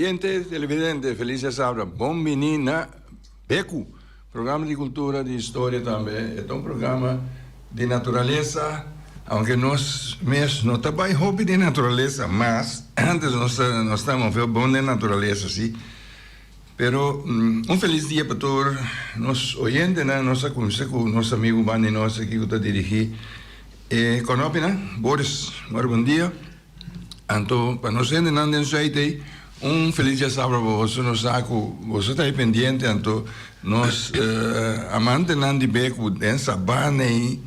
Oyente, televidente, felis djasabra. Bon bini na Beku, programa di kultura, di historia tambe. E ta un programa di naturalesa, aunke nos mes no ta bai hopi den naturalesa, mas antes nos ta nos ta move bon den naturalesa si. Pero un felis dia pa tur nos oyentenan. Nos a kuminsa ku nos amigu banda di nos aki ku ta dirigí e konopinan, Boris. Mor bon dia. Anto pa nos hendenan den Zuid ei, un felis dia sabra pa boso. Nos sa ku boso ta ei pendiente, anto nos amantenan di be ku den Sabana ei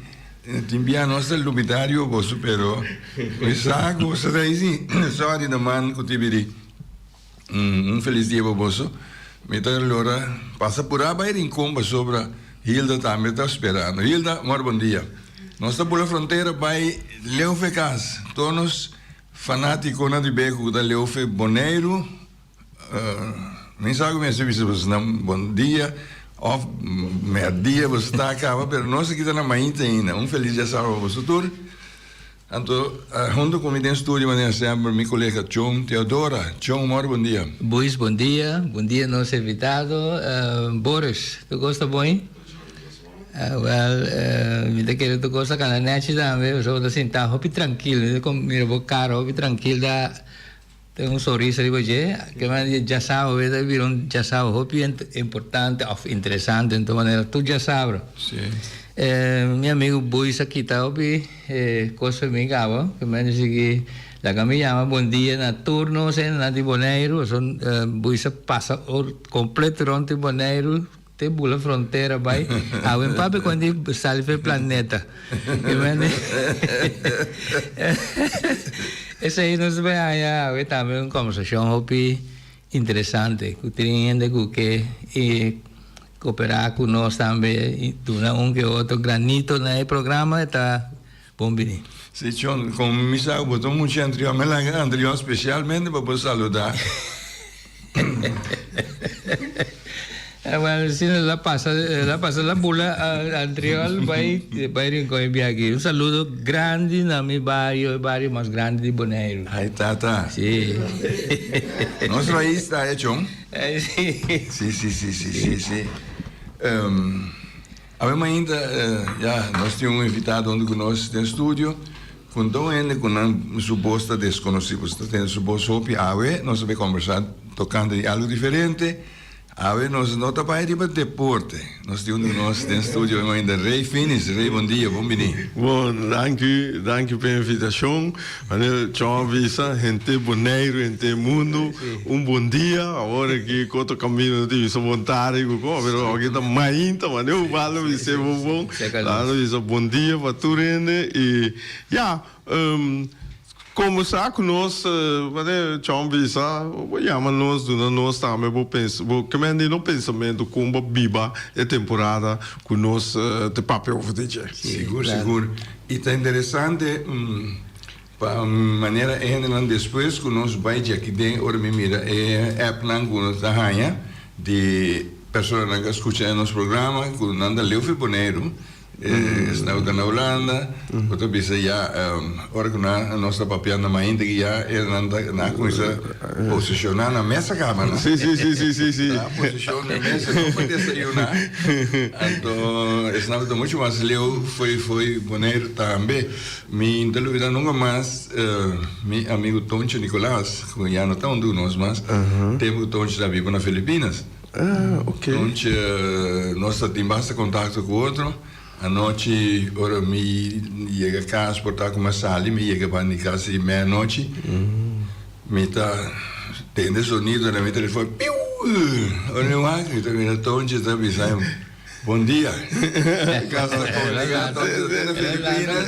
tin bia nos ta lubida riba boso, pero mi sa ku boso ta ei si. Sorry na man ku tibiri. Un felis dia pa boso. Mi ta lora pasa purá bai Rincon pasobra Hilda tambe ta sperando. Hilda, mor bon dia. Nos ta bula frontera bai leu fe kas. Tur nos fanatikonan di beko ku ta leu fe Boneiru, mi sa ku mester bisa boso nan bon dia òf mèrdia boso ta kaba, pero nos aki ta na mainta ainda. Un felis dia saba pa boso tur. Anto, hunto cu mi den studio manera semper mi colega Chon Teodora. Chon, mor bon dia. Buis, bon dia. Bon dia nos invitado. Boris, tur cos ta bon? Wel, mi ta kere tur cos ta cana nechi tambe, pasobra bo ta sinta hopi trankil. Mi ta mira bo cara hopi trankil ta. Ten un sonrisa riba dje, ke manera di djasabra ta bira un djasabra hopi importante of interesante en tur manera tur djasabra. Sí. Mi amigo Boys a kita hopi kos pa mi kaba, ke manera di sigui laga mi yama bon dia na tur nos hendenan di Boneiru, pasobra Boys a pasa kompleto rond di Boneiru. Te bula frontera bai awe papi con di sali fe planeta. Esei nos bai haña awe tambe un conversacion hopi interesante cu tin hende cu ke coopera cu nos tambe y duna un ke otro granito na e programa e ta bon bini. Si Chon, como mi sa cu bo ta un mucha anterior, mi a laga anterior specialmente pa bo saluda. Bueno, si el a pasa, el a pasa la bula anterior bai bai Rincon e bia aki. Un saludo grandi na mi bario, e bario mas grandi di Boneiru. Ay tata. Si. Nos rais ta hecho. Si. Si, si, si, si, si, si. Awe mainta ya nos tin un invitado hunto cu nos den studio. Cu ta un hende cu nan su bos ta desconoci, boso ta tende su bos hopi. Awe nos ta bay combersa tocante di algo diferente. Awe nos no ta bay riba deporte. Nos tin un di nos den studio awe mainta, Rey Finis. Rey, bon dia, bon bini. Bon, danki, danki p'e invitacion. Manera Chon a bisa, henter Boneiru, henter mundo, un bon dia. Awor aki cu otro camino no tin bisa bon tardi cu con, pero awor aki ta mainta, manera Ubaldo bis'é bon bon. Laga nos bisa bon dia pa tur hende y ya, combersa cu nos, manera Chon bisa, bo yama nos, duna nos tambe bo pens, bo kemen di no pensamento con bo biba e temporada cu nos te papia over di dje. Sigur, sigur. Y ta interesante pa manera e hendenan despues cu nos bay djaki den ora mi mira e appnan cu nos ta haña di personanan cu a scucha e nos programa cu nan ta leu fi Boneiru, esnan cu ta na Hulanda cu ta bisa ya ora cu nan nos ta papiando mainta ki ya e nan ta nan a cuminsa posiciona nan mesa caba no? Si si si si si si. Nan a posiciona nan mesa no pa desayuna anto esnan cu ta mucho mas leu foi foi Boneiru tambe. Mi no ta lubida nunca mas mi amigo Toncho Nicolas, cu ya no ta hunto cu nos mas, tempo cu Toncho ta biba na Filipinas. Toncho, nos ta tin basta contacto cu otro. Anochi ora mi yega cas por ta cu mi a sali, mi yega banda di cas di meanochi, mi ta tende sonido na mi telefon, piuuw! Ora mi wak, mi ta mira Toncho ta bisa. Bon dia. Casa colega Antonio ta na Filipinas.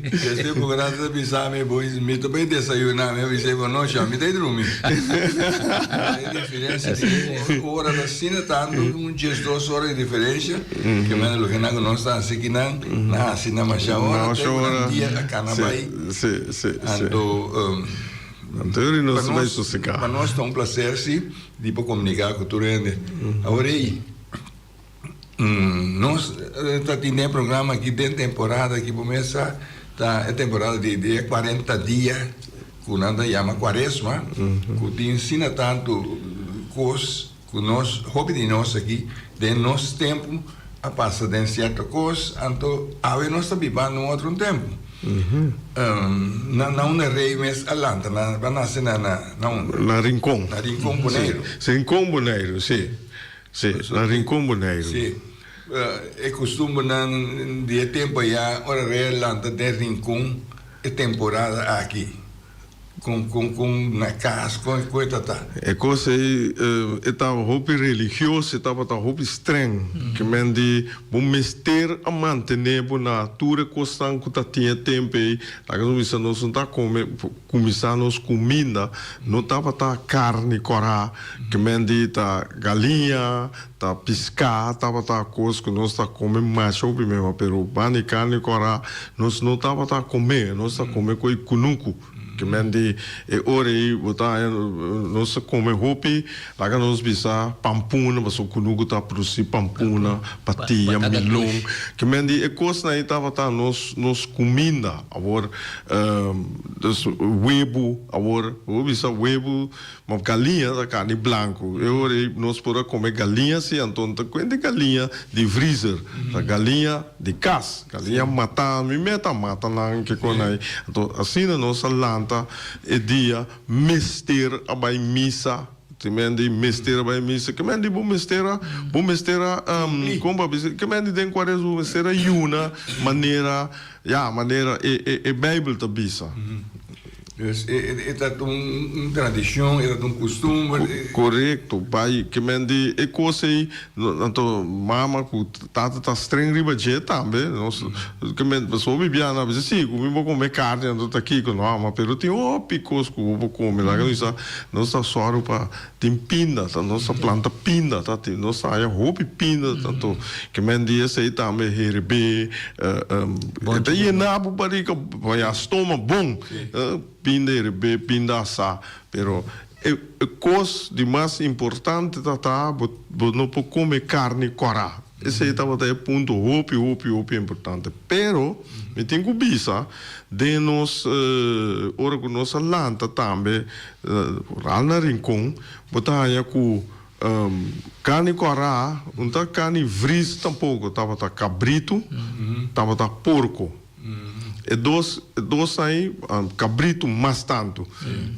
Despues ku rato ta bisa mi bo mi ta bai desayuna mi a bisa bo no sha mi ta drumi. E diferencia di ora ta asina tantu un diesdos ora di diferencia ke mende loke nan ku nos ta hasi kinan nan hasi na masha ora te ku nan dia a kana bai. Anto pa nos ta un placer si di por komunika ku tur hende. Awor ei. Nos ta tin den programa aki den temporada aki bo mesa ta e temporada di e cuarenta dia. ku nan ta yama Kuaresma, ku tin asina tantu kos ku nos, hopi di nos aki den nos tempu a pasa den sierto kos, anto awe nos ta bibando un otro un tempu. Na na unda rei mes a lanta, na a nase na na unda? Na Rincon. Na Rincon Boneiru. Si, Rincon Boneiru, si. Si, na Rincon Boneiru. Si. E kustumbernan di e tempu ayá ora rei a lanta den Rincon e temporada aki. Kon kon kon na kas kon kon e ta ta? E kos ei e ta hopi religioso, e tabata hopi streng. Ke men di bo mester a mantené bo na tur e kosnan ku ta tin e tempu ei. Laga nos bisa nos no ta kome kuminsá nos kuminda no tabata karni kòrá, ke men di ta galiña, ta piská tabata kos ku nos ta kome masha hopi mema, pero banda di karni kòrá nos no tabata kome, nos ta kome ku e kunuku. Ke men di e ora ei bo ta haña nos ta kome hopi, laga nos bisa pampuna, pasobra kunuku ta produsí pampuna, patia, milon. Ke men di e kosnan ei tabata nos nos kuminda. Awor, dus webu, awor bo bisa webu, ma galiña ta karni blanku. E ora ei nos por a kome galiña si, anto no ta kuenta galiña di vrizer, ta galiña di kas, galiña matá, mi meta mata nan ke kon ei. Anto asina nos a lanta e dia mester a bai misa, ti men di mester a bai misa, ke men di bo mester a, bo mester a, kon bo a bisa, ke men di den kuaresma bo mester a yuna manera. Ya, manera e e Bijbel ta bisa. Dus e ta un tradicion, e ta un custumber. Corecto, bai ke men di e cos ei, anto mama cu tata ta streng riba dje tambe, nos ke men pasobra mi biaha nan a bisa si cu mi bo come carni anto ta kico, no ama pero tin hopi cos cu bo por come, laga nos bisa nos ta sòru pa Tin pinda, ta nos ta planta pinda, ta tin nos ta haya hopi pinda, tanto ke men di esei tambe herebé, e ta yena bo barika, ya stoma bon, pinda herebé, pinda asá, pero e kos di mas importante ta ta bo bo no por kome karni kòrá, esei tabata e punto hopi hopi hopi importante, pero mi tin ku bisa den nos ora ku nos a lanta tambe. Vooral na Rincon bo ta haña ku karni kòrá no ta karni vris tampoko, tabata kabritu, tabata porko. E dos e dos ahí kabritu mas tantu.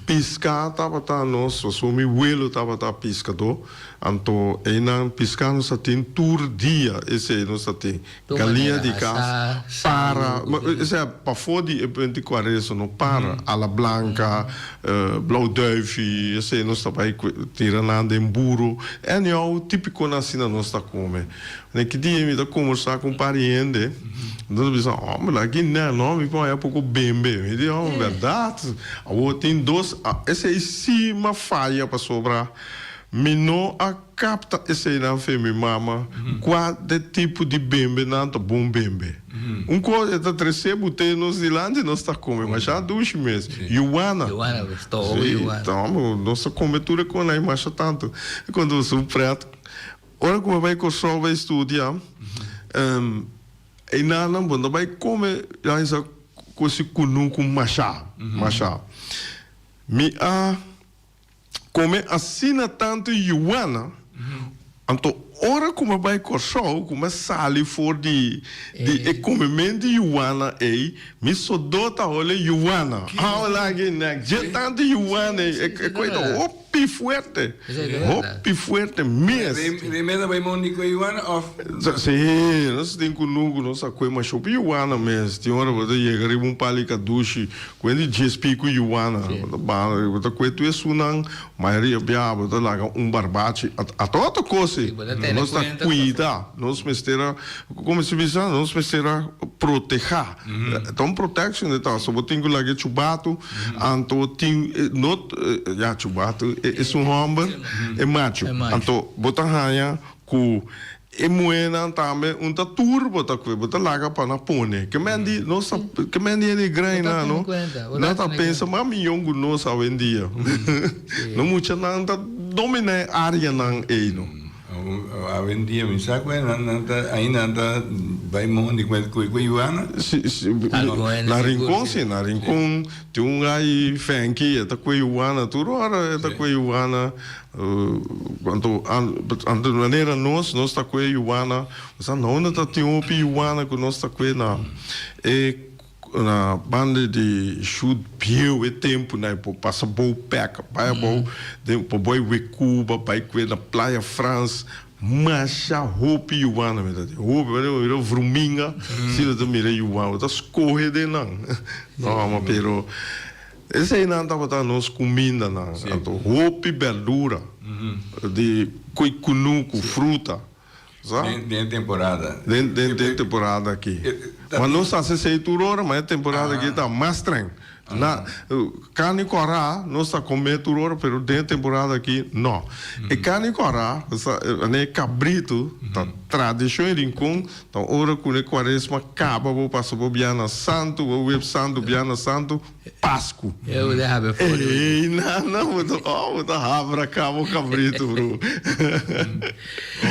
Piská tabata nos, pasobra mi welo tabata piskadó, anto einan piská nos a tin tur dia, esei nos a tin. Galiña di kas, para, osea pafó di e punt di Kuareso no para, ala blanka, blauw duifie, esei nos ta bai tira nan den buru, anyhow tipikonan asina nos ta kome. Na ki dia mi ta kombersá ku un par di hende, nan ta bisa, homber aki nè no, mi por haña poko bembe, mi di, oh bèrdat, awor tin dos, esei sí m'a faya pasobra mi no a. Capta eseinan fe mi mama cua de tipo di bembe nan ta bon bembe. Un cos e ta trece bute nos dilanti nos ta come masha dushi mes. Yuwana. Yuwana pues todo Si, yuwana. toma nos ta come tur e con ai masha tanto. E conta nos un pret. Ora cu mi bay Corsou bay studia einan nan bo no bay come ya hisa cosi cunucu masha masha. Mi a. Come asina tantu yuana, anto ora cu mi a bay Corsou, cu mi a sali for di di e comemento di yuana ey, mi sodó ta hole yuana. Hola aki nek, dje tantu yuana ey, e coy ta hopi fuerte, hopi fuerte mes. Remé ta bay mondi cu e yuana of? Si, nos tin cunucu, nos ta coe masha hopi yuana mes. Tin ora bo ta yega riba un pali cadushi, Kuen di djes piku yuana, bo ta bala, bo ta kue tur esunnan, mayoria bia bo ta laga un barbachi, a todo kos ei. Nos ta kuida, nos mester a, komo si bisa, nos mester a protehá. Ta un protection e ta, so bo tin ku laga e chubatu, anto tin, no, ya chubatu esun hòmber, e machu. Anto bo ta haña ku E muhénan tambe un ta tur bo ta kue, bo ta laga pa nan pone. Ke men di nos ta, ke men di hende greinan no, nan ta pensa mas miyon ku nos awendia. No muchanan ta dominá e áreanan ei no. Awendia mi sa ku nan ta ainda nan ta bai mondi ku ku yuana. Si, si, na Rincon si, na Rincon tin un gai Fenky e ta ku yuana tur ora e ta ku yuana anto anto manera nos nos ta ku yuana sa no unda ta tin hopi yuana ku nos ta ku na e Na banda di shut bieu e tempu nan e por pasa bou pek bai abou den pa bai Wecuba bai kue na Playa Frans masha hopi yuwana mi ta di hopi manera bo mira vruminga asina ta mira yuwana bo ta skohe den nan no ma pero eseinan tabata nos kumindanan anto hopi berdura di koi kunuku fruta. Sa? Den den temporada. Den den den temporada aki. Ma nos hasi esei tur ora, ma e temporada aki ta mas streng. Na karni kòrá nos ta kome tur ora, pero den e temporada aki no. E karni kòrá, sa, ane e kabritu ta tradishon e Rincon, ta ora ku e kuaresma kaba bo pasa bo biana santu, bo web santu, biana santu, Pasku. Eu de habe for. Ey nana bo ta oh bo ta habra cabo cabrito bro.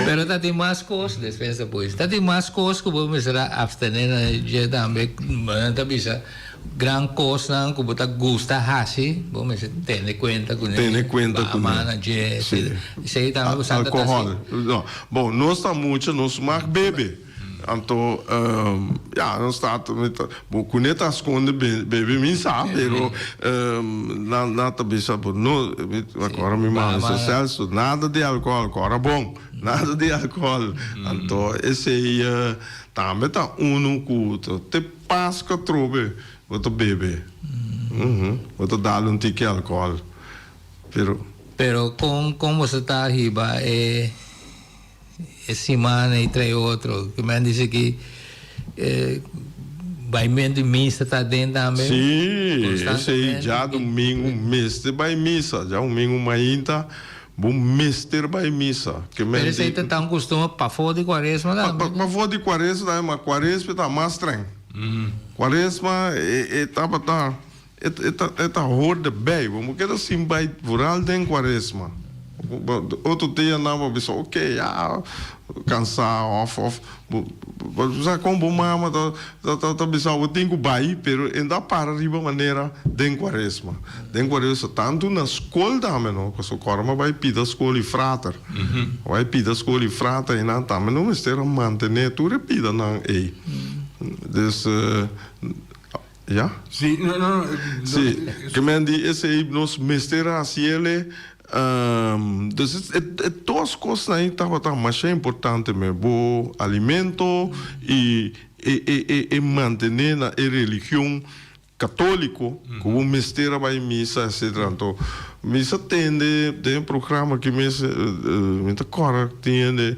Pero ta tin mas cos despensa pues. Ta tin mas cos cu bo mester a abstene na dje tambe. Nan ta bisa gran cosnan cu bo ta gusta haci bo mester tene cuenta cune. Tene cuenta cune. Ba na dje. Si. Esey tambe bo sa ta Alcohol. No. Bon nos ta mucha nos mag bebe. Anto ya nos ta bo cune ta sconde bebe mi sa pero nan nan ta bisa bo no awor mi mama bisa Celso nada di alcohol cora bon nada di alcohol anto esey tambe ta uno cu te pascua atrobe bo ta bebe bo ta dal un tiki alcohol pero. Pero con con boso ta hiba e. E siman ei trae otro. Ki men dice ki baimento di misa ta aden tambe. Sí, esei djadumingu mester bai misa. Djadumingu mainta bo mester bai misa. Ke men Pero esei ta ta un costumber pafó di cuaresma tambe. Pafó di cuaresma tambe, ma cuaresma ta mas streng. Cuaresma e tabata E ta hoor erbij. Bo no keda sin bai vooral den cuaresma. Otro dianan bo bisa ok ya cansa of of bo sa con bo mama ta ta bisa bo tin cu bai pero e no ta para riba manera den cuaresma. Den cuaresma tanto na scol tambe no pasobra cu ora bo bai pida scol y frater bo bai pida scol y frater y nan tambe no mester a mantene tur e pidanan ey. Dus. Ya? Sí, no, no, no. Sí, ke men di esei nos mester hasi ele. Dus e e dos kosnan ei tabata masha importante me, bo alimento i e e e e mantené na e religion katóliko ku bo mester a bai misa etcetera. Anto mi sa tende den e programa aki mes mi ta kòrda tin hende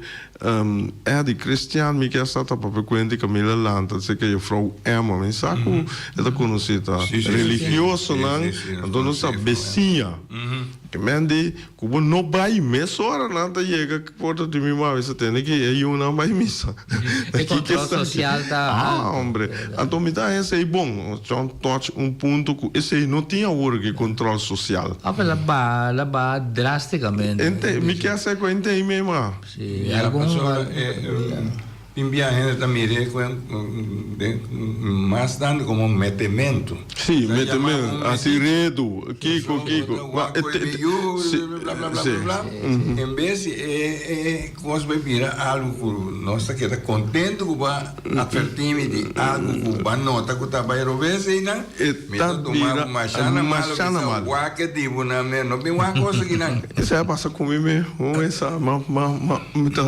Eddie Christian mi ke sa ta papia ku hende Camila lanta si ke juffrouw Emma mi sa ku e ta konosí ta religiosonan anto nos ta besiña ke men di ku bo no bai mesora nan ta yega porta di mi mami sa tende ki e yunan bai misa E control social ta ah hombre anto mi ta esei bon John touch un punto ku esei no tin awor ki control social. Of el a baha el a baha drasticamente. Ente mi ke hase ku ente ei mema. Sí, Ya, algun pasobra tin bia hende ta mir'é ku mas tantu komo metementu. Sí, metementu, hasi redu, kiko, kiko. Wak ku e yu, bla, bla, bla, bla, bla. En bes di e kos bai bira algu ku nos ta keda kontentu ku bo a atvertí mi di algu ku bo a nota ku ta bai robes einan, mi ta tuma bo masha na malu, bisa wak e tipo nan mes, no bin wak kos akinan. Esei a pasa ku mi mes, un bes a ma ma ma mi ta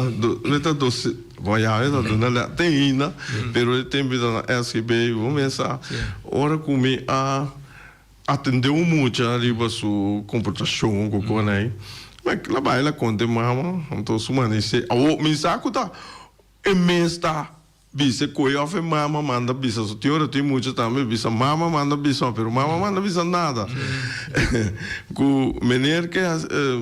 mi ta doce bon ya mi ta duna lè te ainda pero e tempu mi ta na SGB un bes a ora ku mi a atende un mucha riba su komportashon ku kon ei mi a bai la konta e mama anto su manisé awo mi sa ku ta e mes ta Bisa koe of e mama manda bisa su tin ora tin mucha tambe bisa mama manda bisa pero mama manda bisa nada ku meneer ke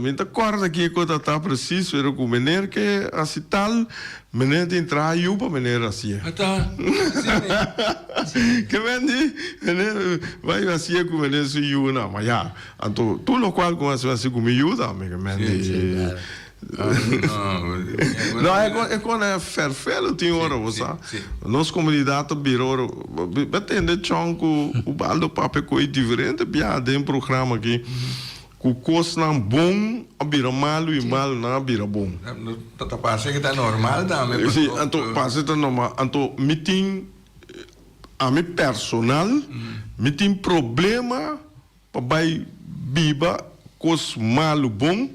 mi ta korda kiko ta ta precies pero ku meneer ke hasi tal meneer tin traha yu pa meneer hasié ke men di meneer bai hasié ku meneer su yu nan ma ya anto tur lokual ku mi hasi mi hasi ku mi yu tambe ke men di. No, e kon e kon e ferfelu tin ora, bo sa. Nos komunidat ta bira ora, bo tende Chon ku Ubaldo papia ku e diferente biaha den programa aki, ku kosnan bon a bira malu i malunan a bira bon. Ta parse ku ta normal tambe. Si, anto parse ta normal. Anto mi tin, ami personal, mi tin problema Pa bai biba kos malu bon,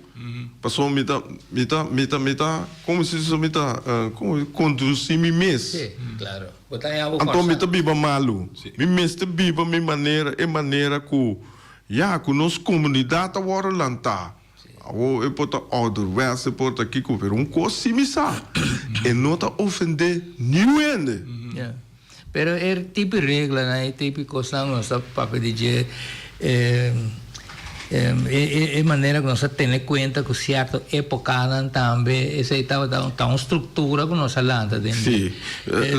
pasobra mi ta, mi ta, mi ta, mi ta, komo si dice, mi ta, komo kondusí mi mes. Sí, klaro. Bo ta haña bo Anto mi fòrsá. ta biba malu. Sí. Mi mester biba mi manera, e manera ku, ya, ku nos komunidat a wòrdu lantá. Awor e por ta ouderwets, e por ta kiko, pero un kos sí mi sa, e no ta ofendé niun hende. Ya. Pero e tipo di reglanan, e tipo di kosnan ku nos ta papia di dje, e e manera ku nos ta tene kuenta ku sierto epokanan tambe, esei tabata ta un struktura ku nos a lanta den Sí.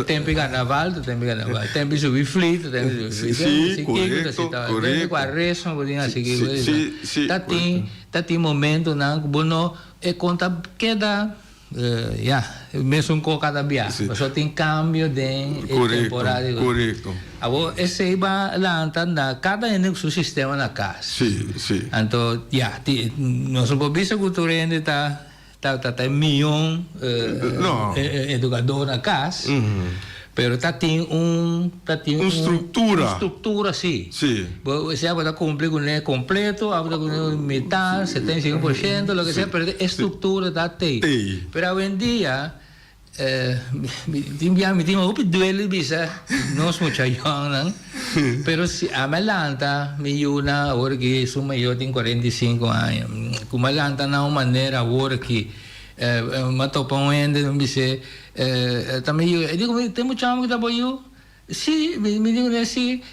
Tempu di karnaval ta tempu di karnaval, tempu di subi fli ta tempu di subi fli. Sí, korekto, korekto. Tempu di kuaresma bo tin hasi kiko. Sí, sí, Ta tin, ta tin momentonan ku bo no e kon ta keda. Ya, mesun ko kada bia. Pasobra tin kambio den e temporada. Korekto, korekto. Awor esei ba lanta na kada hende ku su sistema na kas. Sí, sí. Anto, ya, nos no por bisa ku tur hende ta ta ta e mion edukadó na kas. Pero ta tin un, ta tin un struktura. Un struktura, sí. Sí. Bo, sea bo ta kumpli kuné kompleto, òf bo ta kumpli kuné mitad, 75 por shento, loke sea, pero e struktura ta tei. Tei. Pero awendia, mi tin bia, mi tin hopi duele bisa nos mucha yòngnan, pero si ami a lanta mi yunan awor aki, su mayor tin 45 aña, ku mi a lanta na un manera awor aki, mi a topa un hende, mi bis'é, Ta mi yu. E di ku mi, Tin mucha homber ku ta bo yu? Si, mi di ku ne, si,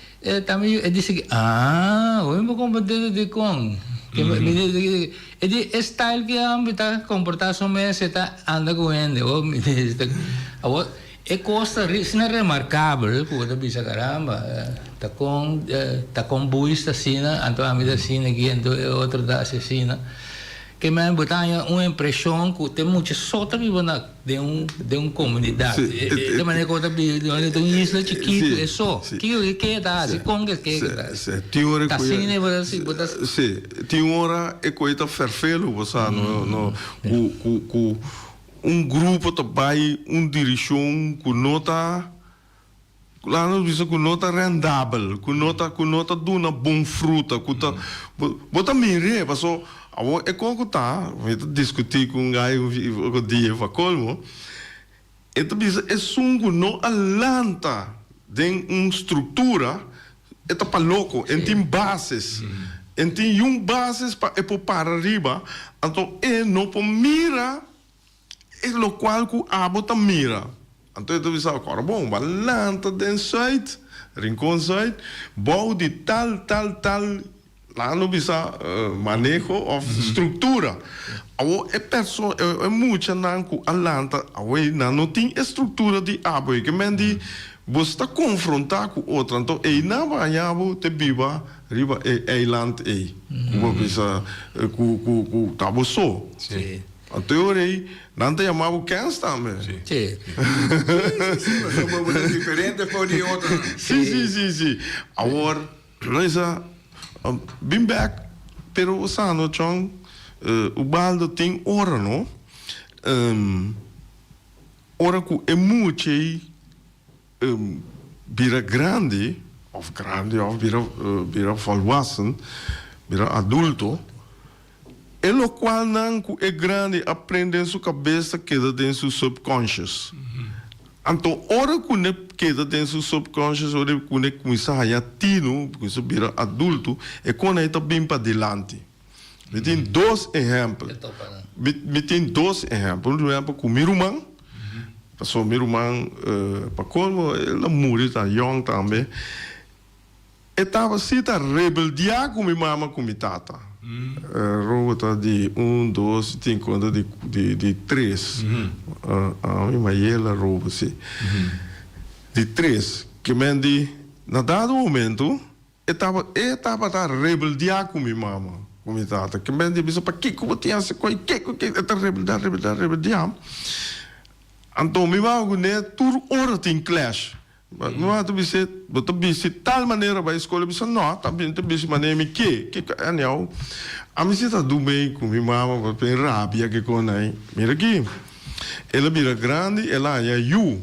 ta mi yu. E di sigui, Ah, hopi bo komport'é dikon? Mi di, e di, e style ku e homber ta komportá su mes, e ta anda ku hende. Awor, e kos ta asina remarkabel ku bo ta bisa, Karamba, ta kon, ta kon buis ta asina, anto ami ta asina aki, anto e otro ta asina. Ke men bo ta haña un impreshon ku tin mucha so ta biba na den un den un komunidat. E manera ku bo ta biba den un isla chikitu e so. Kiko ke ke ta hasi, kon ke ke ta hasi. Tin ora Ta asina bo ta si bo ta. Si, tin ora e koe ta ferfelu bo sa no no ku ku ku un grupo ta bai un dirishon ku no ta. Laat nos bisa ku no ta rendabel, ku no ta ku no ta duna bon fruta, ku ta bo ta mir'é paso awor e kon ku ta mi ta diskutí ku un gai un otro dia pa kolmo e ta bisa esun ku no a lanta den un struktura e ta pa loko e tin bases e tin yun bases pa e por para riba anto e no por mira E lokual ku abo ta mira. Anto e ta bisa, Kòrda bon, bo a lanta den sùit, Rincon Sùit, bou di tal, tal, tal, laga no bisa maneho òf struktura. Awor e perso, e muchanan ku a lanta awor nan no tin e struktura di abo. E ke men di bo sta konfrontá ku otro. Anto einan bo haña bo te biba riba e eiland ei, ku bo bisa ku ku ku ta bo so. Anto e ora ei, nan ta yama bo kens tambe. Sí. Sí, sí, sí, pasobra bo ta diferente for di e otronan. Sí, sí, sí, sí. Awor, Luisa, bin bek, pero bo sa no, Chong, Ubaldo tin ora no, ora ku e mucha ei bira grandi, of grandi of bira bira volwassen, bira adulto, e locualnan cu e grandi a prende den su cabes ta keda den su subconscious. Anto ora cu ne keda den su subconscious, ora cu ne cuminsa haya tino, cuminsa bira adulto, e con ey ta bin padilanti. Mi tin dos ehempel. Mi mi tin dos ehempel. Un ehempel ku mi ruman, pasobra mi ruman pa kolmo el a muri ta yòn tambe. E tabata si ta rebeldiá ku mi mama ku mi tata. Robo ta di un, dos, tin konta di di di tres. Ami Mayela Robo si. Di tres. Ke men di na dado momento. E tabata e tabata rebeldiá ku mi mama. Ku mi tata. Ke men di bisa pakiko bo tin hasi koi kiko kiko e ta rebeldia rebeldia rebeldia. Anto mi mama ku ne tur ora tin clash. Mi mama ta bis'é bo ta bisti tal manera bai skol e bisa no ta bin ta bisti manera mi ke kiko anyhow ami si ta dumei ku mi mama pasobra e rabia ke kon ai mira aki el a bira grandi el a haña yu.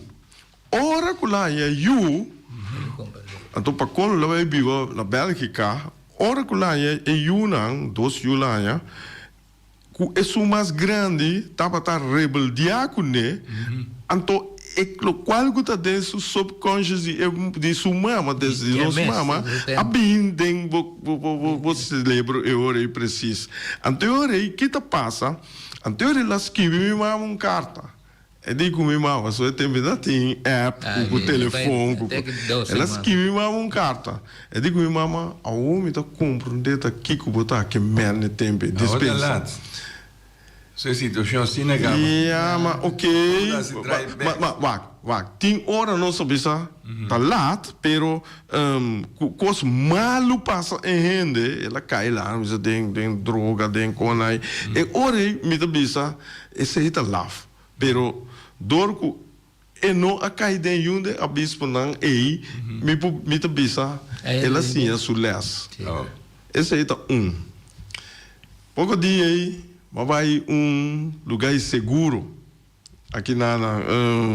Ora ku la haña yu, anto pa kon lo bai biba na Bèlgika, ora ku la haña e yunan, dos yu la haña, ku esun mas grandi tabata rebeldiá kuné, anto e lokual ku ta den su subconscious di e di su mama, des di nos mama, a bin den bo bo selebro e ora ei presis. Anto e ora ei ki ta pasa? Anto e ora ei la skibi mi mama un karta. E di ku mi mama so e tempu no tin app ku ku telefon ku ku. El a skibi mi mama un karta. E di ku mi mama, Awor mi ta komprondé ta kiko bo ta ke mèn e tempu ei. Awor ta lat. So e situashon asina kaba. Ya, ma oke. Ma ma wak, wak. Tin ora nos a bisa ta lat, pero ku kos malu pasa e hende, el a kai la, bisa den den droga, den konai. E ora ei mi ta bisa Esei ta laf. Pero dor ku e no a kai den yun den abismonan ei, mi por mi ta bisa el a siña su lès. Esei ta un. Poko dia ei mi a bai un lugá i seguro aki na na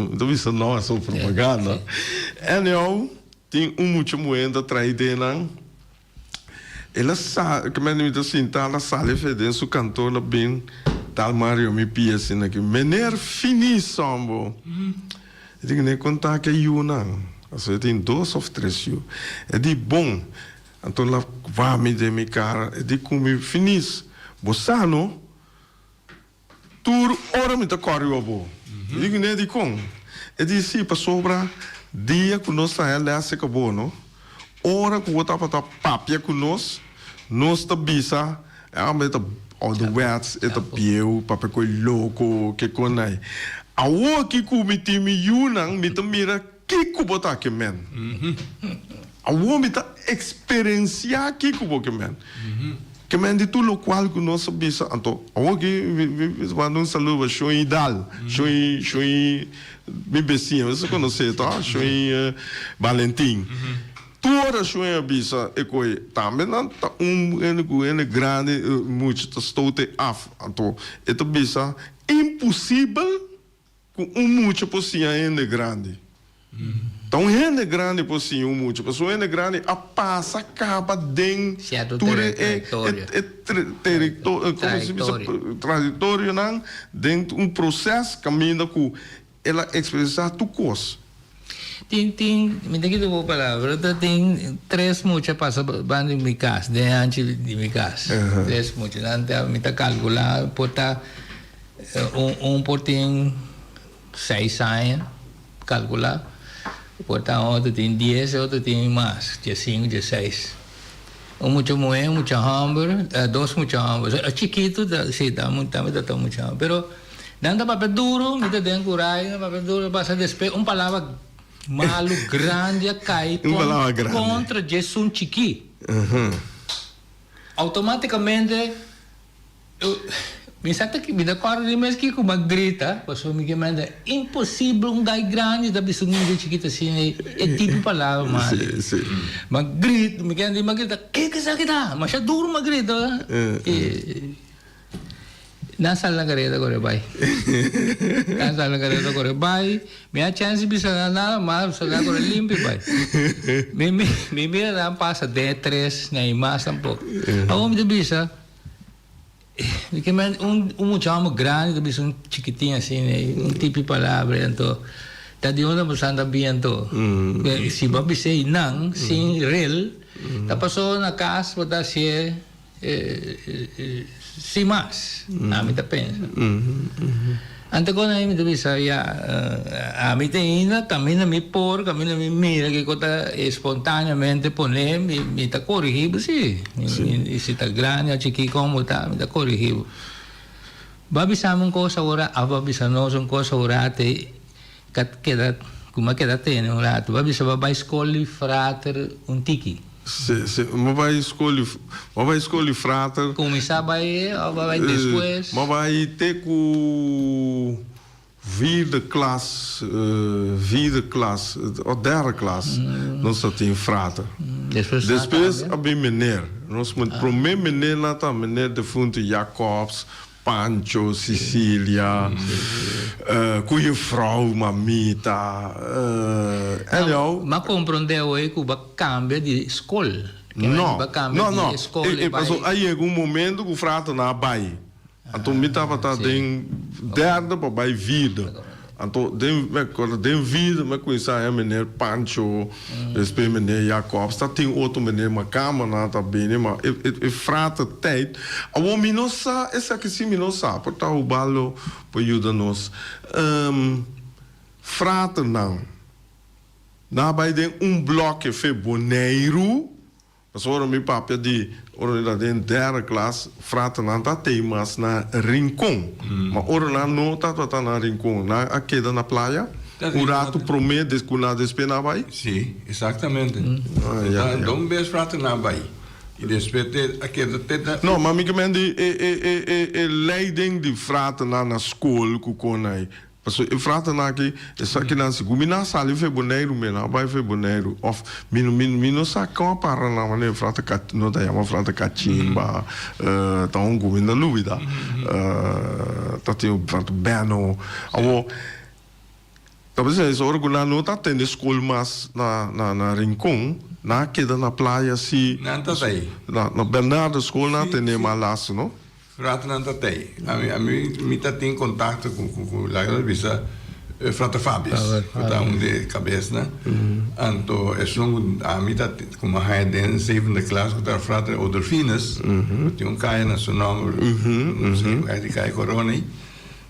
mi ta bisa no a so propaganda. Anyhow, tin un mucha muhé ta trai den nan. El a sa, ke mende mi ta sinta, el a sali fe den su kantor la bin tal Mario mi pia asina aki, Meneer fini sombo. E di ne konta ke yunan, pasobra e tin dos of tres yu. E di bon, anto el a wak mi den mi kara, e di ku mi, Finis, bo sa no? Tur ora mi ta kòrre riba bo. Mi di kuné, Dikon? E di, Sí, pasobra dia ku nos ta haña lès serka bo, no? Ora ku bo tabata papia ku nos, nos ta bisa, E hòmber ta ouderwets, e ta bieu, papia ku e loko, ke kon ei. Awor ki ku mi tin mi yunan, mi ta mira kiko bo ta ke men. Awor mi ta eksperensiá kiko bo ke men. Ke men di tur lokual ku nos a bisa. Anto awor ki mi ta manda un saludo pa Shon Idal, Shon Shon mi besiña, bo konosé to, Shon Valentin. Tur ora Shon a bisa e koe tambe nan ta un hende ku hende grandi mucha ta stote af. Anto e ta bisa imposibel. Ku un mucha por siña hende grandi. Ta un hende grandi por siña un mucha, pasobra un hende grandi a pasa kaba den tur e trayektorionan, den un proses kaminda ku el a eksperensiá tur kos. Tin, tin, mi ta kita bo palabra, ta tin tres mucha pasa banda di mi kas, den hanchi di mi kas. Tres mucha, nan ta, mi ta kalkulá por ta. Un por tin seis aña, calcula, por ta otro tin dies, e otro tin mas, diescinco, diesseis. Un mucha muhe, un mucha homber, dos mucha homber. E chikito ta, si, tambe ta ta un mucha homber. Pero nan ta papia duro, mi ta den curai, nan ta papia duro, pasa despues un palabra malo grandi a cay contra djesun chiki. Automaticamente. Mi sa ta mi ta kòrda di mes kiko mi a grita, pasobra mi ke manda imposibel un gai grandi ta bisa un mucha chikito asina e tipo palabra mali. Mi a grita, mi kende mi a grita, kiko esaki ta? Masha duru mi a grita. I nan sali na kareda kore bai. Nan sali na kareda kore bai, mi a chèns di bisa nan nada mas, mi sali kore limpi bai. Mi mi mira nan pasa den e tres, na i mas tampoko. Awor mi ta bisa. Mi ke men un un mucha homber grandi ta bisa un chikitin asina e un tipi palabra e anto ta di unda boso anda bin anto si bo a bisa einan sin rel ta paso na kas bo ta hacié sin mas ami ta pensa. Anto con ahí mi ta bisa ya ami ta ainda caminda mi por caminda mi mira kico ta espontaneamente pone mi ta corigi bo si si ta grandi o chiki como ta mi ta corigi bo. Bo a bisami un cosa ora of bo a bisa nos un cosa ora te keda cu mi a keda tene un rato bo a bisa bo a bay scol di frater un tiki. Si, si. Mi bai skol di, mi bai skol di frater. Kuminsá bai òf a bai despues? Mi bai te ku vierde klas, vierde klas, òf derde klas nos ta tin frater. Despues na Despues a bin meneer. Nos promé meneernan ta meneer defuntu Jacobs, Pancho, Sicilia, cu juffrouw, mamita, anyhow. M'a comprende awor cu bo a cambia di scol. No, Bo a cambia no, no. di scol E, y bai. paso a yega un momento cu fraternan a bai. Anto mi tabata den derde pa bai vierde. Anto den, mi acorda den vierde mi a cuminsa haña meneer Pancho, despues meneer Jacobs, ta tin otro meneer Macambernan ta bini, ma e, e, e frater tijd. Awor mi no sa, esaki si mi no sa, por ta Ubaldo por yuda nos. Fraternan, nan a bai den un bloke fe Boneiru. Pasobra ora mi papia di ora mi ta den derde klas, fraternan ta tei mas na Rincon. Ma ora nan no tabata na Rincon, nan a keda na playa un ratu prome ku nan despues nan a bai? Si, exactamente. Ta don bes fraternan a bai i despues te a keda te ta. No, ma mi ke men di e e e e leiding di fraternan na skol ku kon ai. Pasobra e fraternan aki, esakinan si ku mi nan sali for Boneiru, mi nan bai for Boneiru. Of mi no mi mi no sa kon a para nan manera frater Ka no ta yama frater Kachimba, ta un ku mi no lubida. Ta tin un frater Benno. Awor, ta bisa es ora ku nan no ta tende skol mas na na na Rincon, nan a keda na playa si. Nan ta ta ei. Na na Bernardo skol nan a tende mas lastu, no? Fraternan ta tei. Ami ami mi ta tin kontakto ku ku ku laga nos bisa frater Fabius ku ta un di e kabesnan. Anto esun ku ami ta ku mi a haña den zevende klas ku ta frater Odolfinus ku tin un kaya na su nòmber no sé ku di kaya Corona ei.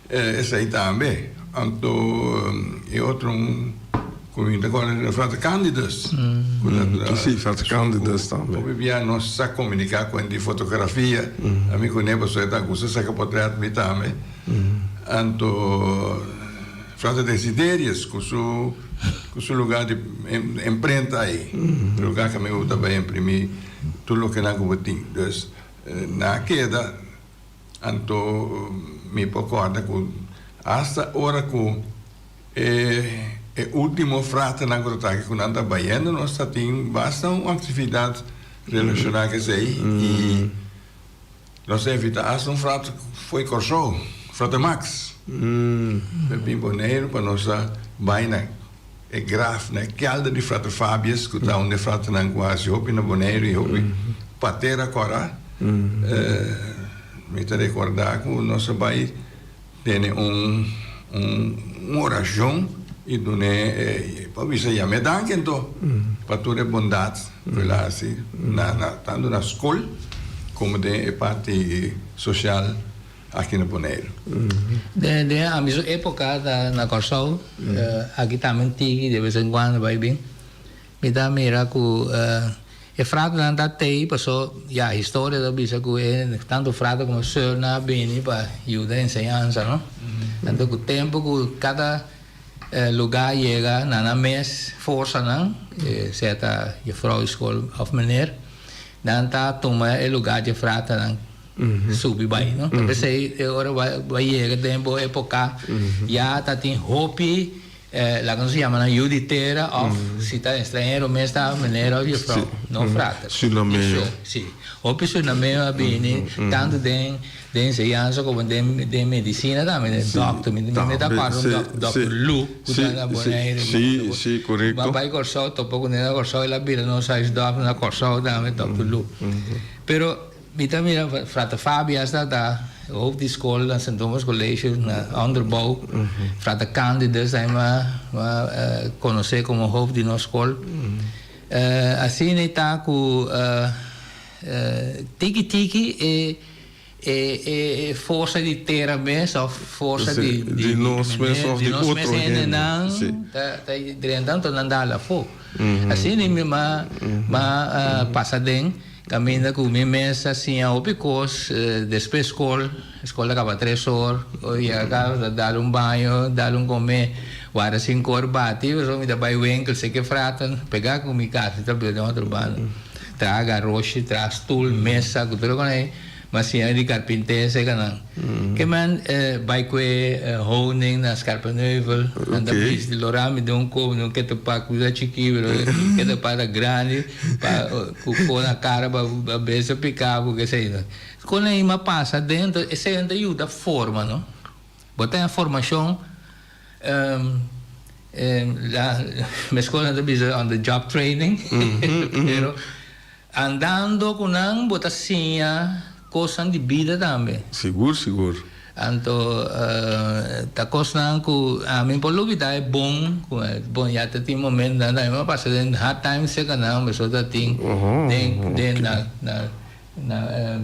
Esei tambe. Anto e otro un ku mi ta kòrda ta Frater Candidus. Si, Frater Candidus tambe. Hopi bia nos sa komuniká ku hende di fotografia. Ami kuné pasobra e ta gusta saka potrèt, mi tambe. Anto Frater Desiderius ku su ku su lugá di imprenta ei. Lugá ku ami ta bai imprimí tur loke nan ku bo tin. Dus nan a keda. Anto mi por corda cu hasta ora cu e e ultimo fraternan cu ta taki cu nan ta bayendo nos ta tin basta un actividad relaciona cu esey y nos a invita hasta un frater fo'i Corsou, frater Max, pa bin Boneiru pa nos a bay na e graf na e kelder di frater Fabius ku ta un di e fraternan ku hasi hopi na Boneiru i hopi pa tera kòrá. Mi ta rekordá ku nos a bai tene un un orashon i dun'é pa bisa yam'é danki anto pa tur e bondat ku el a hasi na na tantu na skol komo den e parti sosial. Aki na Boneiru. Den den a mi su epoca ta na Kòrsou, aki tambe un tiki de bes en cuando bai bin, mi ta mira ku e fraternan ta tei paso ya historia ta bisa ku e tanto frater komo sùrnan a bini pa yuda enseñansa no. Anto ku tempu ku kada lugá yega na nan mes forsanan, sea ta jefrou di skol òf meneer, nan ta tuma e lugá dje fraternan. Subi bai no. Ta p'esei e ora bo a yega den bo epoca ya ta tin hopi laga nos yama nan yu di tera of si ta estranhero mes ta meneer of juffrouw no frater. Surinameo. Si hopi surinameo a bini tanto den den enseñansa como den den medicina tambe den dokter mi mi ta acorda un dokter Lu cu ta na Bonaire. Si si corecto. Bo a bai Corsou topa cu ne na Corsou el a bira nos huisdokter na Corsou tambe dokter Lu pero. Mi ta mira Frater Fabi hasta ta hoofd di skol na Sint Thomas College na onderbouw. Frater Candidus ta mi a konosé komo hoofd di nos skol. Asina e ta ku tiki tiki e e forsa di tera mes òf forsa di di nos mes òf di otro hendenan ta drenta anto nan dal afó. Asina mi a pasa den. Caminda cu mi mes a siña hopi cos despues scol, scol ta caba tres or, ora yega casa ta dal un baño, dal un come, warda cinco or bati, pasobra mi ta bay winkel, seke fratan, pega cu mi casa ta bira den otro banda. Traha garoshi, traha stul, mesa, ku tur e kos ei. M'a siña di karpinté esei nan. Ke men bai ku e honing na Scherpenheuvel. Nan ta bisti lora mi den un kobo, den un ketepak ku ta chikí pero e ketepak ta grandi pa ku ko na kara pa bes a pika bo kesei. Kon ei m'a pasa den esei nan ta yuda forma no. Bo ta den formashon meskos nan ta bisa on the job training pero andando ku nan bo ta siña kosnan di bida tambe. Sigur sigur. Anto ta kosnan ku ami por lubida e bon ku bon ya ta tin momentonan tambe mi a pasa den hard times serka nan pasobra ta tin den den na na Na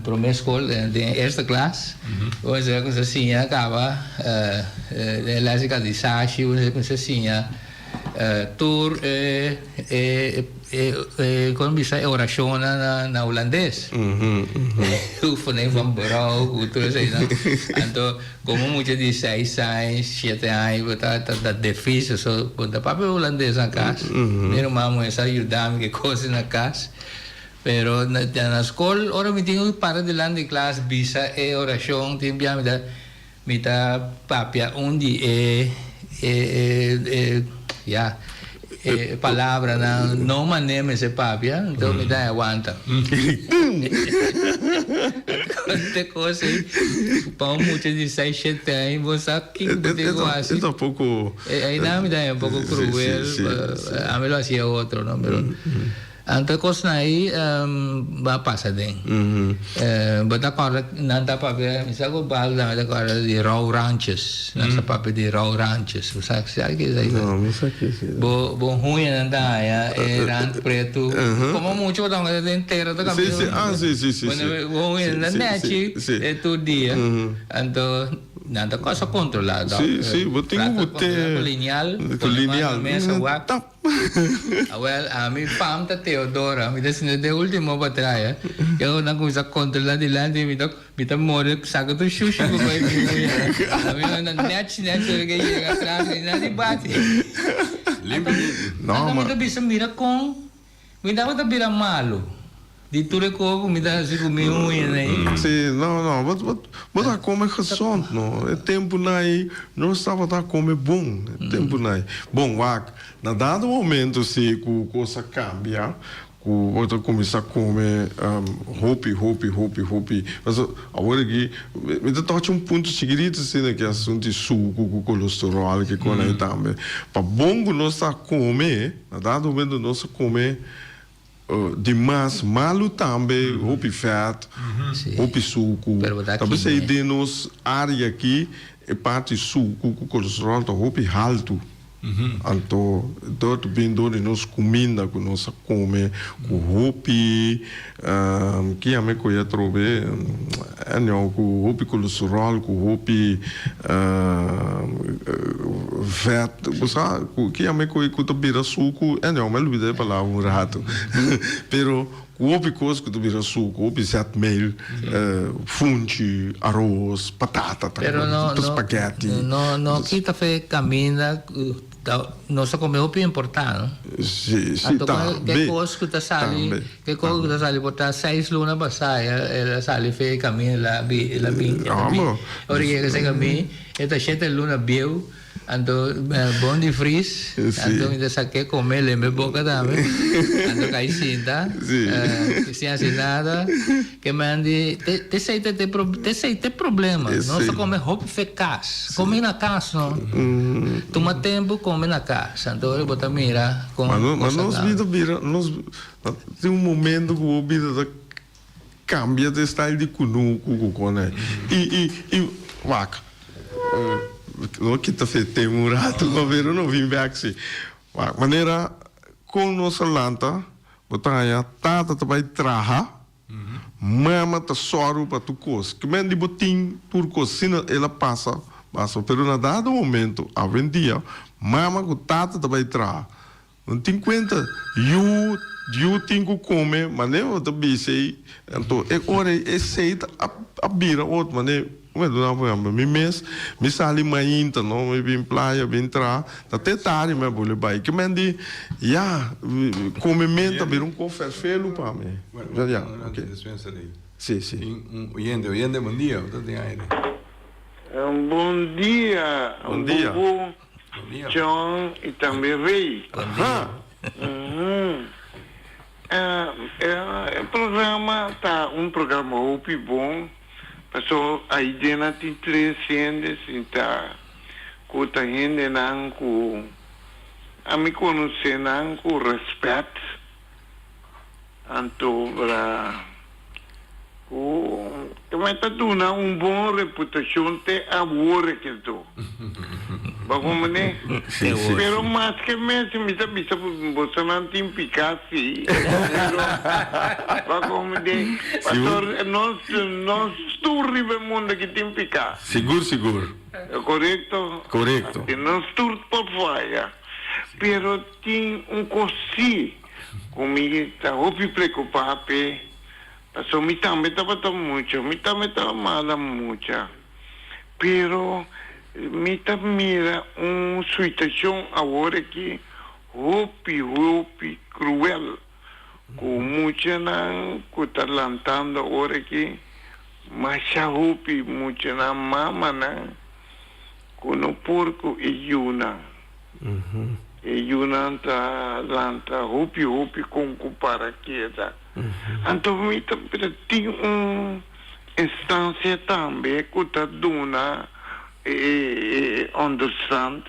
prome skol, den eerste klas, bo mester a kuminsá siña kaba den e les di katisashi, bo mester a kuminsá siña tur e e komo bisa e orashonnan na hulandes. Oefening van berouw ku tur eseinan. Anto komo mucha di seis aña, shete aña bo ta ta difísil, so bo no ta papia hulandes na kas. Mi ruman muhé sa yuda mi ku e kos na kas. Pero na skol ora mi tin ku para dilanti di klas bisa e orashon tin bia mi ta mi ta papia un di e e e ya e palabranan no mane mester papia enton mi ta wanta te kos ei pa un mucha di seis shete aña bo sa kiko bo tin ku hasi einan mi ta un poko kruel ami lo hasi otro no pero. Anto e kosnan ei a pasa den. Bo ta kòrda nan ta papia, mi sa ku Baldo tambe ta kòrda di rouwrandjes. Nan sa papia di rouwrandjes. Bo sa ki esei ta? No, mi sa ki esei ta. Bo bo huñanan ta haña e rand pretu. Komo muchu bo ta hunga den tera ta kambia. Si, si, ah si, si, si. Bo huñanan ta nèchi e tur dia. Anto nan ta kosa kontrolá. Si, si, bo tin ku bo te. Ku lineal. Ku lineal. Pone mesa wak. Awel, ami fam ta Teodora, mi ta sinta den ultimo bataya. Yo nan cuminsa controla dilanti mi ta mi ta more saca tur shushi cu bay mi muya. Ami nan ta nech nech ora ke yega atras mi nan di bati. Limpi limpi. No, Anto mi ma ta bisa mira con mi tabata bira malo. Di tur e kos ku mi ta hasi ku mi uñanan ei. Sí, no, no, bo, bo, bo ta kome gezond, no. E tempunan ei nos tabata kome bon, e tempunan ei. Bon, wak, na dado momento sí ku kos a kambia, ku bo ta kuminsá kome hopi, hopi, hopi, hopi. Pasobra awor aki mi ta tochi un punto chikitito asina ku e asuntu di suku ku kolesteròl, ke kos ei tambe. Pa bon ku nos ta kome, na dado momento nos a kome Di mas malu tambe, hopi fèt, hopi suku. Ta p'esei den nos área aki e parti suku ku kolesteròl ta hopi haltu. Anto dor ta bin dor di nos kuminda ku nos a kome ku hopi ki yama e koe atrobe anyhow ku hopi kolesteròl ku hopi Vet, bo sa ku ki ame ku ku ta bira suku, anyhow mi a lubida e palabra un rato, pero ku hopi kos ku ta bira suku, hopi zetmeel, funchi, aros, patata ta Pero no, no, spaghetti. no, no kita fe caminda ku ta nos ta come hopi importa, no? Si, si, Anto ke tambe, kos ku ta sali, tambe, ke kos ku tambe. ta sali por ta seis luna pasá el a sali fe caminda el a bi el a bin el a bin Amo. ora yega esei caminda E ta shete luna bieu, anto bon di fris, anto mi ta sak'é kome lembe boka tambe, anto kai sinta, sin hasi nada, ke men di t'esei ta t'esei ta e problema, nos ta kome hopi fe kas, kome na kas no, tuma tempu kome na kas, anto ora bo ta mira kon Ma kos ta nos kaba. bida bira, nos tin un momento ku bo bida ta Cambia de style di cunucu cu con ei. Y, y, y, wak, no kita fe tem un rato, ma pero no bin bek si. Wak, manera con nos a lanta, bo ta haña tata ta bay traha, mama ta sòru pa tur cos. Ki men di bo tin tur cos, asina el a pasa, pasa. Pero na dado momento, awendia, mama cu tata ta bay traha. No tin cuenta, yu yu tin cu come, mane bo ta bisa ey, anto e ora ey esey ta a bira otro, mane. Ku mi a duna por ehempel mi mes mi sali mainta no mi bin playa bin traha ta te tardi mi a bole bai ke men di ya komemento a bira un kos ferfelu pa mi. Bueno, Ya, un ok. dispensa di Si, si. Tin un oyente, oyente bon dia, bo ta den aire. Bon dia, Bon dia. Bubu, Bon dia. John y tambe Rey. Bon dia. E programa ta un programa hopi bon, paso aidena tin tres hende sinta ku ta hendenan ku ami konosé nan ku rèspèt. Anto bra ku mi ta duna un bon reputashon te awor e kento. Bo komprendé? Pero maske mes mi ta bisa bosonan tin piká sí, pero bo komprendé? Pastor nos nos tur riba e mundo aki tin piká. Sigur sigur. Korekto? Korekto. Nos tur por faya. Pero tin un kos sí. Ku mi ta hopi preokupá p'e, pasobra mi tambe tabata mucha, mi tambe tabata mala mucha. Pero mi ta mira un situashon awor aki hopi, hopi kruel, ku muchanan ku ta lantando awor aki, masha hopi muchanan, mamanan ku no por ku e yunan. E yunan ta lanta hopi hopi kon ku para keda. Anto mi ta pero tin un instansia tambe ku ta duna e onderstand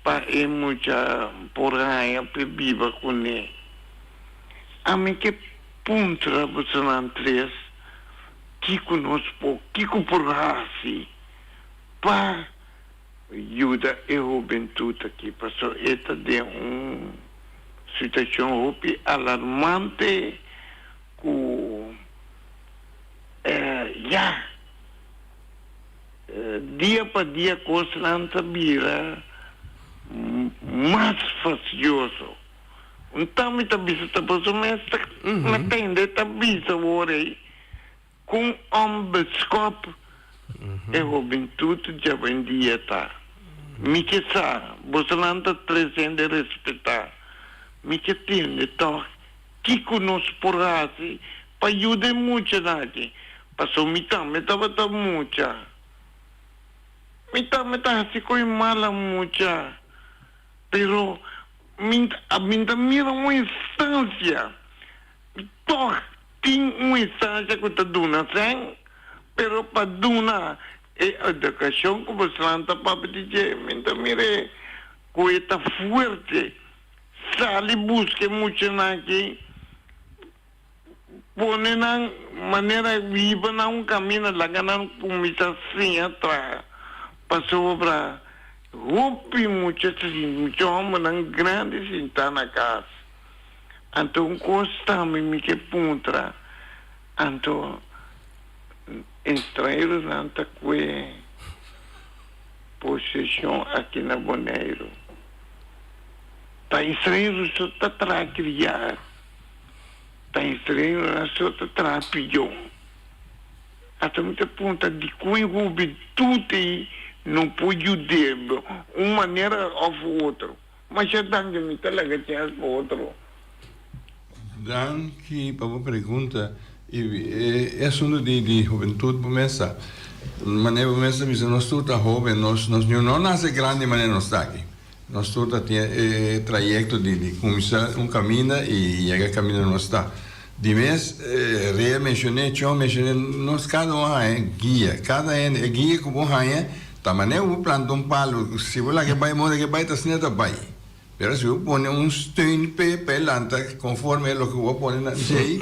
pa e mucha por haña p'e biba kuné. Ami ke puntra bosonan tres kiko nos por kiko por hasi pa Yuda e hubentut aki pasobra e ta den un situacion hopi alarmante cu ya dia pa dia cosnan ta bira mas fastidioso. Un tambe ta bisa ta pasobra mes ta tende ta bisa awor ey. Kon onbeskòp e hobentut djawendia ta? Mi ke sa, bosonan ta tres hende respetá. Mi ke tende tòg kiko nos por hasi pa yuda e muchanan aki, pasobra mi tambe tabata mucha. Mi tambe ta hasi ko'i mala mucha, pero mi ta mira un instansia. Tòg tin un instancia ku ta duna sèn, pero pa duna e edukashon ku bosnan ta papia di dje, mi ta mir'é ku e ta fuerte. Sali buska e muchanan aki, pone nan manera hiba nan un kaminda, laga nan kuminsá siña traha, pasobra hopi mucha mucha hòmbernan grandi sintá na kas. Anto un kos tambe mi ke puntra, anto estranheronan ta kue poseshon aki na Boneiru? Ta estranhero so ta traha kriá? Ta estranheronan so ta traha pijon? Anto mi ta puntra dikon e hubentut ei no por yud'é un manera òf otro? Masha danki, mi ta laga chèns pa otro. Danki pa bo pregunta. E asuntu di di hubentut bo mes sa. Manera bo mes ta bisa nos tur ta hoben, nos nos niun no nase grandi manera nos ta aki. Nos tur ta tin e trayekto di di kuminsá un kaminda i yega e kaminda nos ta. Di mes Rea menshoné, Chon menshoné, nos kada un haña guia. Kada hende, e guia ku bo haña ta manera ku bo planta un palu, si bo laga e bai moda ku e bai ta asina ta bai. Pero si bo pone un steun p'e pa e lanta konforme e loke ku bo a pone na djei,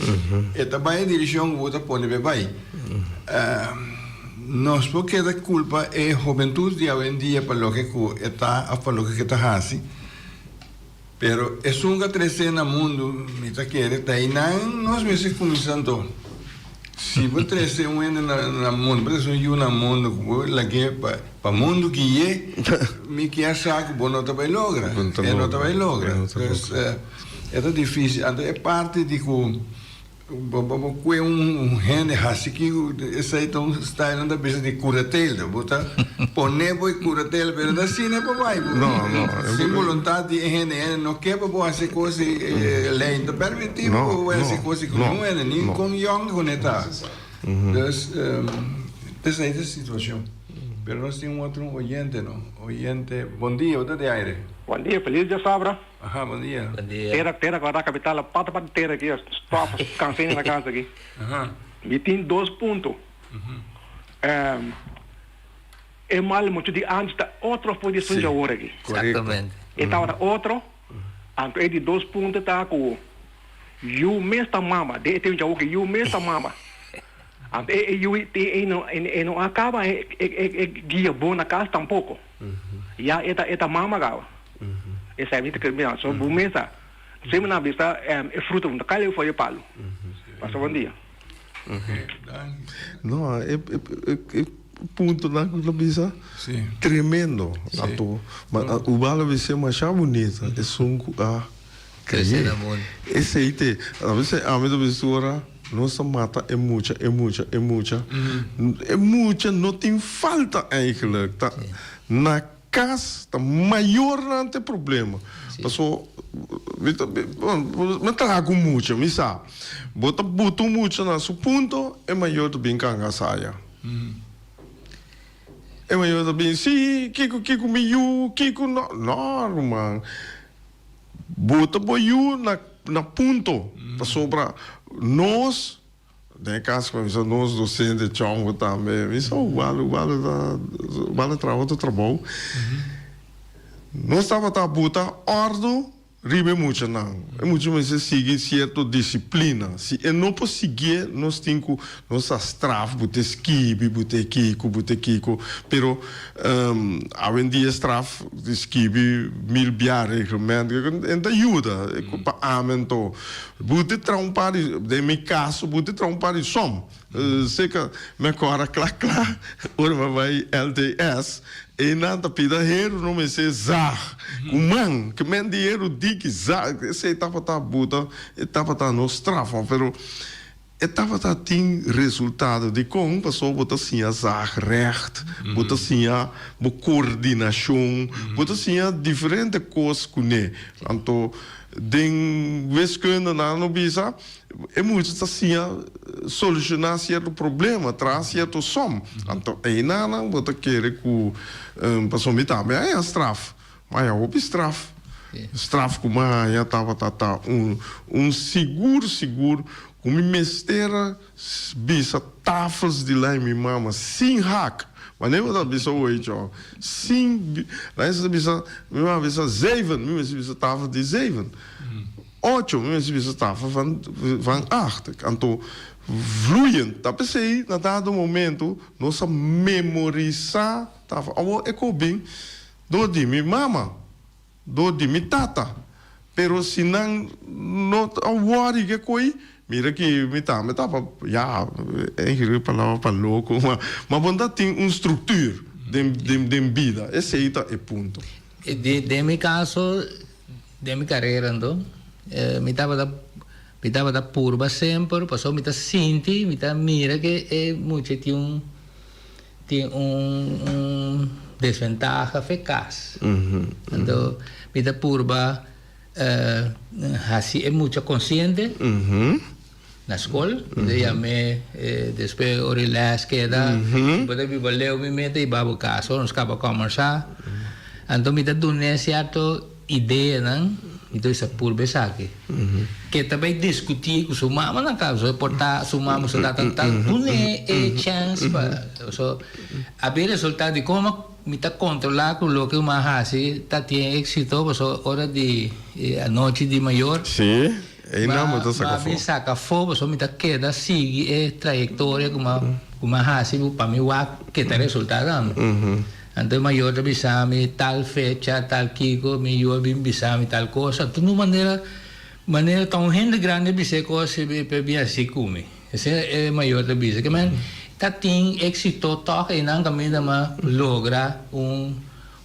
e ta bai e direkshon ku bo ta pone p'e bai. Nos por keda kulpa e hobentut di awendia pa loke ku e ta òf pa loke ku e ta hasi. Pero esun ku a tresé na mundu, mi ta kere ta einan nos mester kuminsá anto. Si bo trese un hende na mundu, bo trese un yu na mundu ku bo lag'é pa mundu gui'é, mi kier sa ku bo no ta bai logra. E no ta bai logra. Dus e ta difísil. Anto e parti di ku. Bo bo kue un hende hasi ki esei ta un style nan ta bisa di curatela bo ta pone bo e curatela pero no asina pa bai bo sin boluntad di e hende e hende no ke pa bo hasi e kos e ley no ta permiti pa bo bai hasi e kos ku niun hende ni kon yong ku ne ta dus esei ta e situacion pero nos tin un otro oyente no oyente bon dia bo ta di aire. Bon dia feliz diasabra. Aha, bon dia. Bon dia. Tera, tera kòrda kapital a pata pa tera aki, stòf, kans'é na kas aki. Aha. Mi tin dos punto. E mal muchu di antes ta otro for di esun di awor aki. Exactamente. E tabata otro, anto e di dos punto ta ku yu mes ta mama, den e tempu di awor ki yu mes ta mama. Anto e yu e no e no a kaba e e guia bon na kas tampoko. Ya e ta e ta mama kaba. Esei mi ta kere mira. So bo mesa semper nan bisa e fruta bo ta kai leu for e palu. Pasa bon dia. No, e e puntonan ku ta bisa tremendo. Anto u bal a bisa masha bunita esun ku a Krese na mundu. Esei te a ami ta bisa ora nos ta mata e mucha e mucha e mucha e mucha no tin falta eigenlijk ta na Cas ta mayornan ta e problema. Paso mi ta mi traha cu mucha mi sa bo ta buta un mucha na su punto e mayor ta bin canga saya. E mayor ta bin si kico kico mi yu kico no no ruman buta bo yu na na punto pasobra nos. Den e kas ku mi sa nos dosente chongo tambe mi sa wal wal ta wal a traha otro trabou nos tabata buta òrdu riba e muchanan e mucha mester sigui sierto disiplina si e no por siguié nos tin ku nos a straf bo ta skibi bo ta kiko bo ta kiko pero awendia straf di skibi mil bia reglement e ta yuda pa ami anto. Bu te traha un par di, den mi kaso, bu te traha un par di som. Seka mi a kòrda kla kla ora mi a bai LTS, einan ta pida heru no mester zag ku man, ke men di heru diki zag, esei tabata buta, e tabata no straf, pero e tabata tin resultado. Dikon? Pasobra bo ta siña zag règt, bo ta siña bo kordinashon, bo ta siña diferente kos kuné. Anto Den wiskunde nan lo bisa e mucha ta siña solushoná sierto problema, traha sierto som. Anto einanan bo ta kere ku pasobra mi tambe a haña straf, mi a haña hopi straf. Straf ku mi a haña tabata ta un un sigur sigur ku mi mester a Bisa tafels di lei mi mama sin hak. Wanneer bo ta bisa oicho sin lei ta bisa mi mama bisa zeven mi mester bisa tafel di zeven. Ocho mi mester bisa tafel van van acht. Anto vloeiend ta pesey na dado momento nos a memorisa tafel. Awor e ko bin door di mi mama. Dor di mi tata. Pero si nan no a wòri ke koi, mira ki mi tambe ta pa, ya, eigenlijk e palabra pa loko, ma, ma bo ta tin un structuur den, den, den bida. Esei ta e punto. Den mi kaso, den mi karera anto, mi tabata, mi tabata purba semper, pasobra mi ta sinti, mi ta mira ke e mucha tin un. Tin un desventaha fe kas. Anto mi ta purba hasi e mucha konsiente na skol. Mi ta yam'é despues ora e lès keda. Si bo ta biba leu mi meta i ba bo kas ora nos kaba kòmbersá. Anto mi ta dun'é sierto ideanan, mi ta bisa purba esaki. Ke ta bai diskutí ku su mama na kas, so por ta su mama su tata ta dun'é e chèns pa so a bin resultá di komo mi ta kontrolá ku loke mi a hasi ta tin éksito pasobra ora di anochi di mayor Sí, einan bo ta saka mi a afó. bin saka afó pasobra mi ta keda sigui e trayektoria ku mi a ku mi a hasi pa mi wak ke ta resultá tambe. Anto e mayor ta bisa mi tal fecha, tal kiko, mi yu a bin bisa mi tal cosa. Anto un manera, manera ta un hende grandi a bisa e cos e pe bin haci cu mi. Esey e mayor ta bisa. Ke men ta tin exito toch eynan caminda m'a logra un.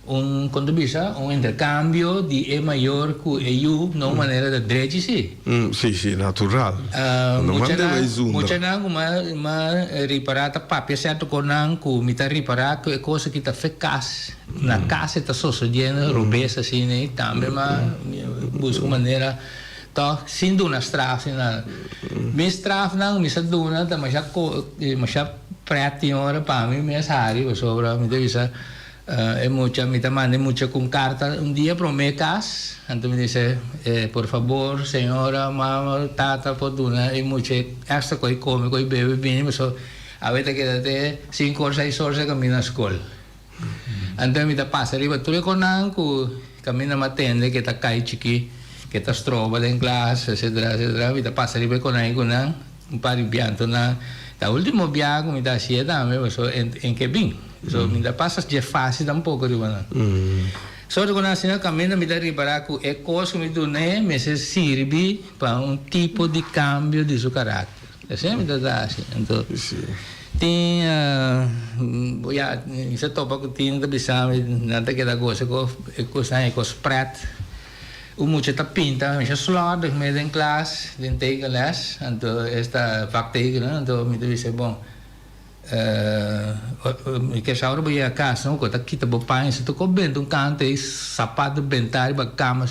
Un, kon ta bisa, un interkambio di e mayor ku e yu na un manera ta drechi si. Si, si, natural. No manda bai zundra. Muchanan ku m'a ripará ta papia sèrto konan ku mi ta ripará ku e kos aki ta fe kas, na kas e ta sosodiendo robes asina i tambe m'a buska un manera tòg sin duna straf sin nada. Mi strafnan mi sa duna ta masha masha prèt tin ora pa mi mes hari pasobra mi ta bisa. E mucha, mi ta manda e mucha ku un karta un dia promé kas, anto mi dice, por fabor señora, mama, tata por duna e mucha e èkstra ku e kome, ku e bebe bini, pasobra awe ta keda te sinku or, seis or se kaminda na skol. Anto mi ta pasa riba tur e konan ku kaminda mi a tende ke ta kai chikí, ke ta stroba den klas, etcetera, etcetera, mi ta pasa riba e konan ei ku nan. Un par di bia anto na ta ultimo bia ku mi ta hasié tambe pasobra en ke bin. So mi ta pasa dje fásil tampoko riba nan. Sorto ku nan asina kaminda mi ta ripará ku e kos ku mi dun'é mester sirbi pa un tipo di kambio di su karakter. Asina mi ta ta hasi. Anto tin ya mi sa topa ku tin ta bisa mi nan ta keda gosa ku e kosnan e kos prèt. Un mucha ta pinta masha slordig mee den klas, den tekenles, anto esta vak tekenen, anto mi ta bisa bon, mi ke sa ora bo yega kas no, ku ta kita bo paña si ta ko benta un kanta ei sapato benta riba kama,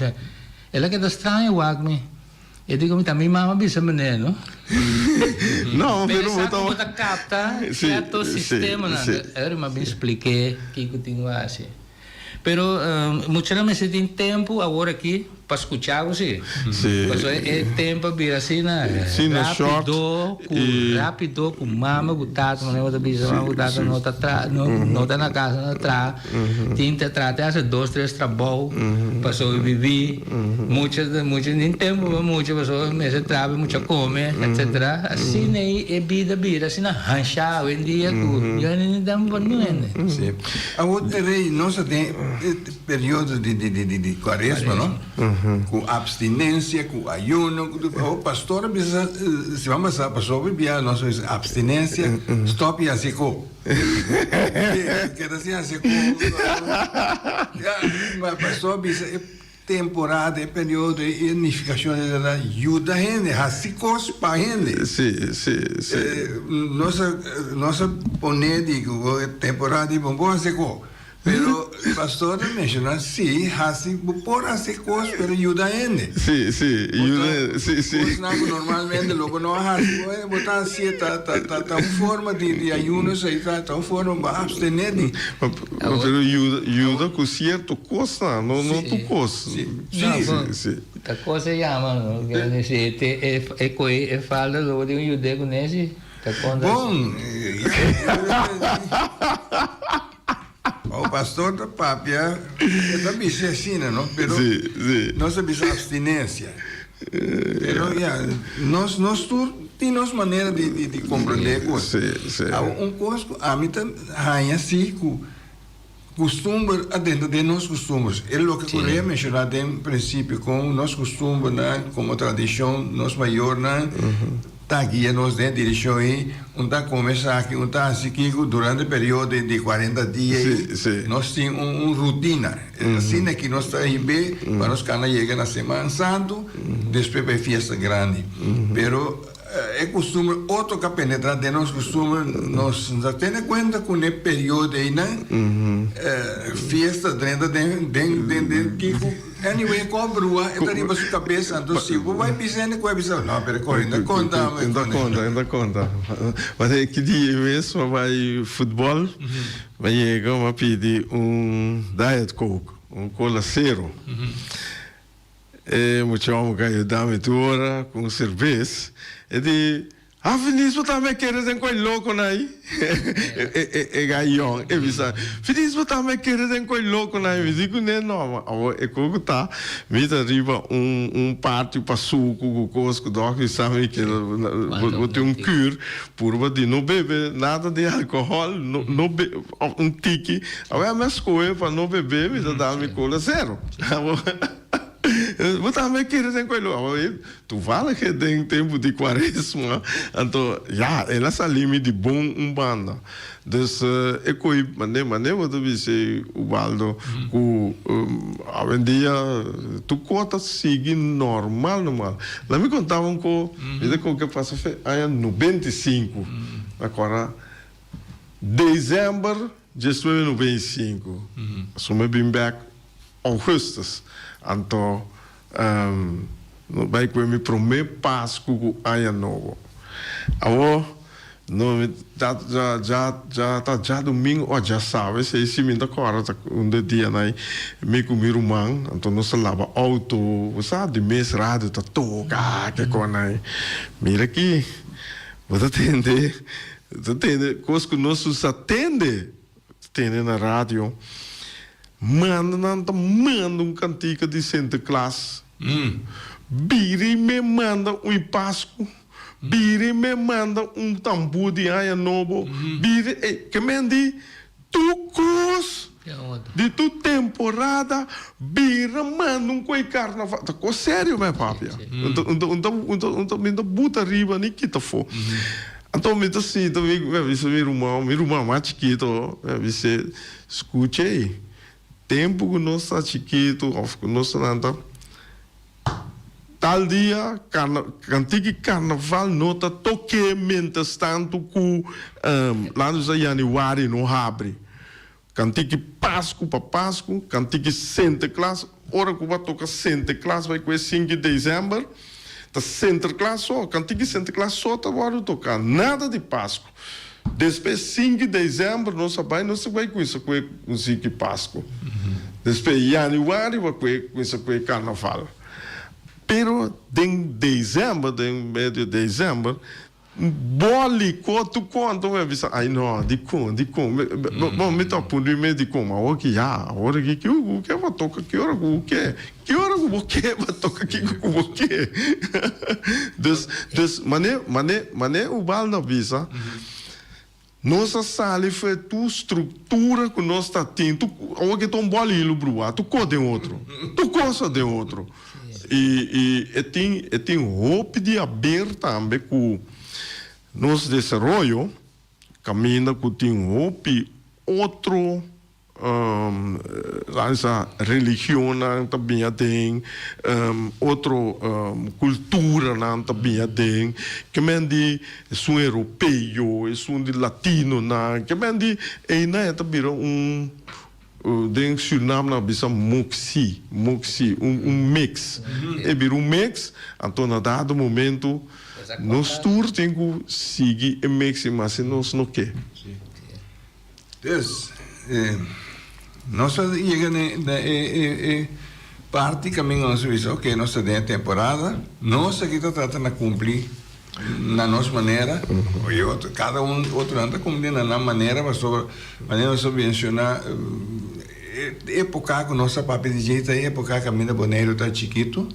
el a keda straño wak mi, e di ku mi ta mi mama bisa mene no. No, pero bo ta. Bo ta kapta sierto sistemanan, ora mi a bin splik'é kiko tin ku hasi. Pero muchanan mester tin tempu awor aki pa skucha bo si. Si. Pasobra e tempu a bira asina Asina short rapido ku i. rapido ku mama ku tata manera bo ta bisa mama ku tata no ta tra no no ta na kasa no ta traha tin ta trata di hasi dos tres trabou pa sobrevivi mucha mucha tin tempu pa mucha pasobra mester traha pa mucha kome etcetera asina e bida bira asina hansha awendia ku yo no tin tempu pa niun hende. Si. Awor e rei nos a den e periodo di di di di cuaresma no cu abstinencia cu ayuno cu tur awor pastor a bisa siman pasa pasobra bia nos a bisa abstinencia stop y haci co keda sin haci co ya pastor a bisa e Temporada, e periodo ei, e nifikashon ei ta yuda hende, hasi kos pa hende. Sí, sí, sí. Nos a, nos a pone di ku e temporada ei bo por hasi kos. Pero pastor ta menshoná, sí, hasi, bo por hasi kos, pero yuda hende. Sí, sí, yuda hende, sí, sí. Kosnan ku normalmente lo bo no a hasi, bo ta hasié, ta, ta, ta, ta un forma di, di ayuno esei, ta, ta un forma bo a abstené di. Pero yuda, yuda ku sierto kosnan, no, no tur kos. Sí, sí, sí. Ta kos e yama, no? Ke nan disi, e te, e, e koe e falda lo bo tin un yud'é kuné si. Ta konta si. Bon, O pastor ta papia, e ta bisa asina, no? Pero Sí, sí. nos ta bisa abstinencia. Pero ya, nos, nos tur tin nos manera di, di, di comprende cos. Sí, sí. Awor, un cos cu ami ta haña si cu custumber a dentro den nos custumbers. E loke cu Rey a menciona den principio, con nos custumbernan, como tradicion, nos mayornan ta guia nos den direccion ei, un ta come esaki, un ta haci kico, durante e periodo di cuarenta dia ei, nos tin un, un rutina. Asina ki nos ta hib'é pa nos cana yega na Seman Santo, despues pa e fiesta grandi. Pero e costumber otro ka penetra den nos costumber, nos no ta tene cuenta cu n'e periodo einan fiesta drenta den den den den kico. Anyway, cu a brua e ta riba su cabes, anto si bo bai bisa hende cu a bisa, no, pero e cor ainda conta. Ainda conta, ainda conta. Mane ki dia mes mi a bai futbol. Mi a yega, mi a pidi un Diet Coke, un cola cero. E mucha homber cu a yuda mi tur ora cu un cerbes, e di, Ah, Finis, bo tambe a kere den cu e loconan ayi? E gai yong, e bisa, Finis, bo tambe a kere den cu e loconan ayi? Mi di cu ne, no, ma awor e coco ta, mi ta riba un un parti pa sucu cu cos cu dòkter bisa mi keda, bo tin un cur. Purba di no bebe nada di alcohol, no no be of un tiki. Awe a mi a scohe pa no bebe, mi ta dal mi cola zero. Bo tambe kere den koe lo. Toevallig den tempu di Cuaresma, anto ya, el a sali mi di bon un banda. Dus e koe mane mane bo ta bisa Ubaldo ku awendia tur kos ta sigui normal normal. Laat mi konta bo un ko, mi ta koke pasa fe aña 95, mi a kòrda december 1995, so mi bin bek augustus, anto No bai ku e mi promé Pasku ku Aña Nobo. Awor, no mi ta dja dja dja ta djadumingu o djasawe, esei si mi ta kòrda ta un de dianan ei mi ku mi ruman, anto nos ta laba outo, bo sa di mes radio ta toka ke kònan ei. Mira aki, bo ta tende, bo ta tende kos ku nos sa tende. Tene na radio. Manda nan ta manda un kantika di Sinterklaas. Bira me manda un Pasku. Bira me manda un tambú di Aña Nobo. Bira ey ke men di tur kos di tur temporada bira manda un koe karnaval. Ta kos serio mi a papia. Un ta un ta un ta un ta mi ta buta riba ni kita afó. Anto mi ta sinta, mi a bisa mi ruman, mi ruman mas chikito, mi a bis'é, Skucha ei, tempu ku nos ta chikitu òf ku nos ta lanta, tal dia karna, kantiki karnaval no ta tok'é miéntras tantu ku laat nos bisa yanüari no habri. Kantiki Pasku pa Pasku, kantiki Sinterklaas, ora ku bo a toka Sinterklaas bai ku e sinku di desèmber, ta Sinterklaas so, kantiki Sinterklaas so ta wòrdu toká, nada di Pasku. Despues sinku di desèmber nos a bai, nos a bai kuminsa ku e musiki Pasku. Despues yanüari bo a kuminsa ku e karnaval. Pero den desèmber, den medio desèmber, Boli ko tu konta mi a bisa ai no dikon dikon bon mi ta pudi mes dikon ma awor ki ya awor ki ki ku ke bo toka ki ora ku bo ke ki ora ku bo ke bo toka kiko ku bo ke dus dus mane mane mane Ubaldo a bisa nos a sali for tur struktura ku nos ta tin tur awor ki ta un boli hilu brua tur kos den otro tur kos a den otro. I i e tin e tin hopi di haber tambe ku nos desaroyo kaminda ku tin hopi otro laat sa religionnan ta bin aden, otro kulturanan ta bin aden, ke men di esun europeo, esun di latinonan, ke men di einan e ta bira un. Den Surinam nan a bisa moxi, moxi, un un mix. E bira un mix, anto na dado momento nos tur tin ku sigui e mix i mas si nos no ke. Dus, nos a yega na e parti kaminda nos a bisa, oke, nos ta den e temporada, nos aki ta trata na kumpli na nos manera, y otro, cada un otronan ta cumpli na nan manera, pasobra manera nos a menciona e epoca cu nos ta papia di dje ta e epoca caminda Boneiru ta chikito,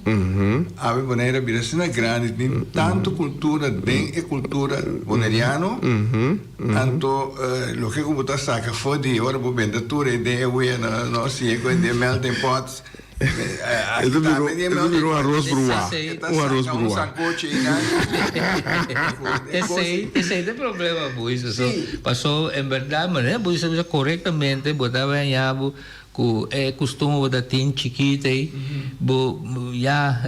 awe Boneiru a bira asina grandi, tin tanto cultura den e cultura boneriano, anto loke cu bo ta saca for di ora bo benta tur e den e wea no siña cu e den melting pot. E ta bira un arroz bruá. Un arroz bruá. Esei, esei ta e problema Buis. Paso, paso en berdad manera Buis a bisa corectamente bo ta baña bo cu e costumber bo ta tin chikito ei bo ya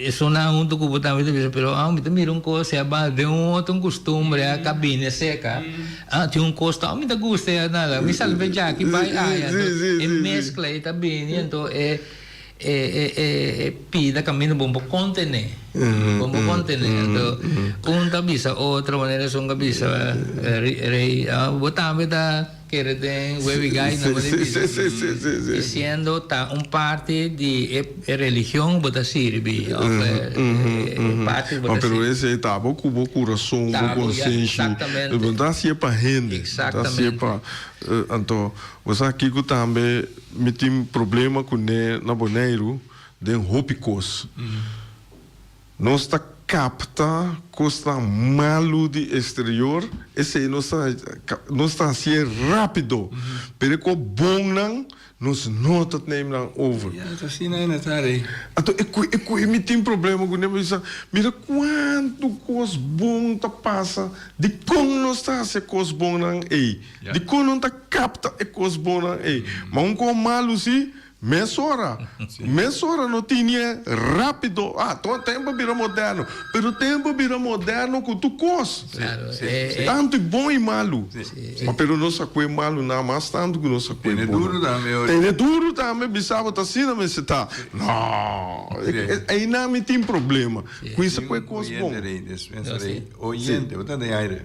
esunnan hunto cu bo tambe ta bisa pero mi ta mira un cos ya ba den un otro costumber ya cabine seca. Ah, tin un kos ta, mi ta gusta ya nada. Mi sali pe djaki bai aya. E mezcla ei ta bini, anto e e e e e pida caminda bon por contené. Bon por contené. Anto un ta bisa otro, manera esun a bisa Rey, ah, bo tambe ta kere den webi gai na bo di bisa. Diciendo ta un parti di e E religion bo ta sirbi of e parti bo ta sirbi. Pero esei ta bo ku bo kurason, bo konsenshi. Bo no ta hasié pa hende. Bo ta hasié pa anto bo sa kiko tambe mi tin problema kuné na Boneiru den hopi kos. Nos ta. kapta kosnan malu di eksterior, esei nos ta nos ta hasié rápido, pero e kos bonnan nos no ta neem nan over. Ya, ta asina e na ta rei. Anto e ku e ku mi tin problema kuné, mi bisa, mira kuantu kos bon ta pasa, dikon nos ta hasi e kos bonnan ei? Dikon no ta kapta e kos bonnan ei? Ma un kos malu si, Mesora, mesora no tinie rapido, ah, to tempo a bira moderno, pero tempo a bira moderno cu tur cos, tanto e bon y malu, ma pero nos a cue malu nan mas tanto cu nos a cue Tene bon. duro tambe ora. Tene duro tambe, bisa bo ta asina mester ta, no, eynan mi tin problema, cuminsa cue cos bon. Oyente rey, despensa rey, oyente, bo ta den aire.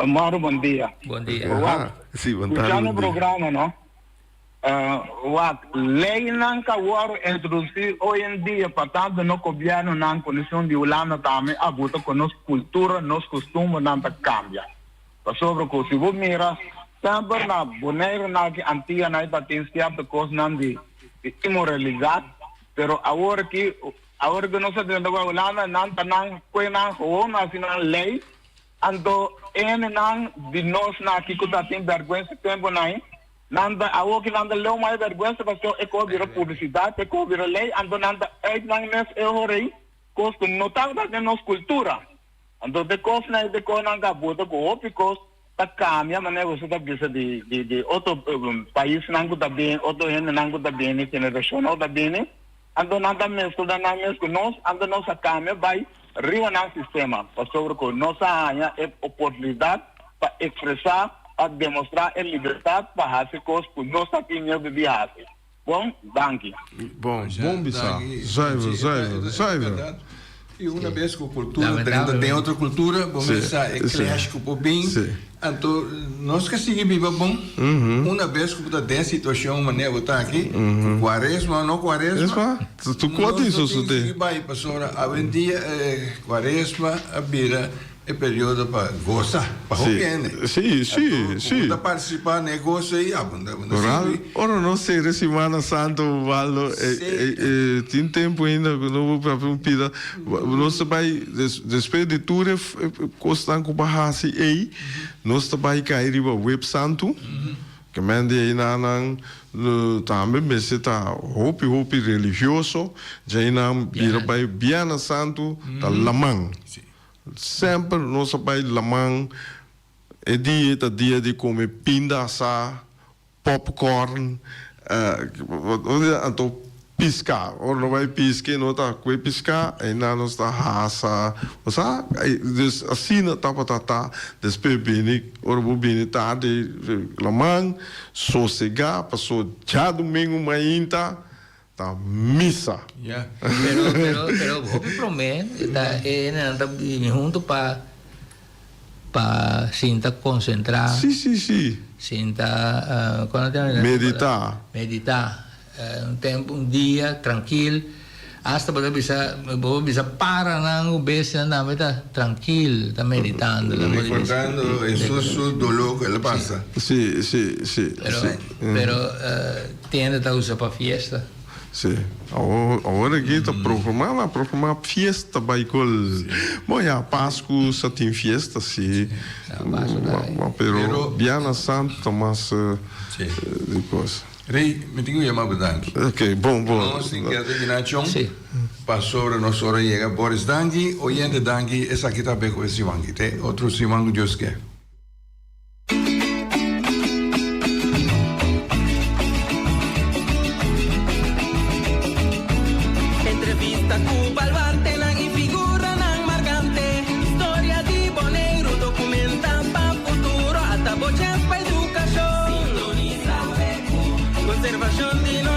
Mauro bon dia. Bon dia. Wak, Si, bon tardi, escuchando bon dia. programa no. Wak, leynan ka wòrdu introdusí hoy en dia pa tantu no gobièrnunan ku esun di Hulanda tambe a buta ku nos kultura, nos kustumbernan ta kambia. Pasobra ku si bo mira semper na Boneiru na ki Antianan e tatin sierto kosnan di inmoralidat, pero awor ki awor ku nos a drenta ku Hulanda nan ta nan kue nan gewoon hasi nan ley. Anto e hendenan di nos na aki ku ta tin bèrgwensa tempunan ei, Nan ta awor ki nan ta leu mas e bèrgwensa pasobra e kos bira publisidat, e kos bira lei, anto nan ta uit nan mes e horei kos ku no tabata den nos kultura. Anto te kosnan ei te kosnan ku a bota ku hopi kos ta kambia manera boso ta bisa di di di otro paisnan ku ta bini, otro hendenan ku ta bini, generashonnan ku ta bini, anto nan ta meskla nan mes ku nos, anto nos a kambia bai riba nan sistema pasobra ku nos a haña e oportunidat pa ekspresá. Pa demostrá e libertat pa hasi kos ku no sa tin miedu di hasi. Bon, danki. Bon, bon bisa. Zuiver, zuiver, zuiver. I una bes ku kultura drenta den otro kultura, bo mester sa e clash ku por bin. Anto nos ke sigui biba bon. Una bes ku bo ta den situashon manera bo ta aki, ku kuaresma o no kuaresma, nos no tin sigui bai pasobra awendia e kuaresma a bira E periodo pa gosa, pa hopi hende. Sí, sí, sí. Anto, ku ta partisipá na e goso ei, a bunda, bunda Oral, sirbi. ora nos sera Simana Santo, Waldo, e, tin tempu ainda ku no bo papia un pida. Nos ta bai, despues di tur e kosnan ku bo a hasi ei, nos ta bai kai riba Web Santu. Ke men di einanan tambe mester ta hopi, hopi religioso. Djeinan bira bai Bièrnè Santu ta laman. Semper nos a bai laman, e dia ta dia di come pinda asá, popcorn, anto pisca. Ora no bai pisca no ta cue pisca, einan nos ta hasa, bo sa? Dus asina tabata ta. Despues bini, ora bo bini tardi laman, sosega, paso djadumingu mainta Ta misa. Ya. Pero, pero, pero hopi promé ta e hendenan ta bini huntu pa pa sinta konsentrá. Sí, sí, sí. Sinta, kon nan ta yama? Meditá. Meditá. Un tempu, un dia trankil. Asta bo ta bisa, bo por bisa paranan ku bestianan tambe ta trankil, ta meditando. Rekordando Hesus su doló ku el a pasa. Sí, sí, sí, Pero, sí. pero Tienda ta usa pa fiesta. Sí. Awor, awor aki ta programá, nan a programá fiesta bai kol. Bon ya, Pasku sa tin fiesta, sí. Ja, Pasku ta hay. Ma, pero Pero- Biana Santu ta mas Sí. di kos. Rey, mi tin ku yama bo danki. Ok, bon, bon. Nos tin keda aki na Chon. Sí. Pasobra nos ora yega. Boris, danki. Oyente, danki. Esaki ta be ku e siman aki. Te otro siman ku Dios ke. Entrevista ku baluartenan i figuranan markante. Historia di Boneiru dokumentá pa futuro. Ata bo chèns pa edukashon. Sintonisa BQ. Konservashon di nos.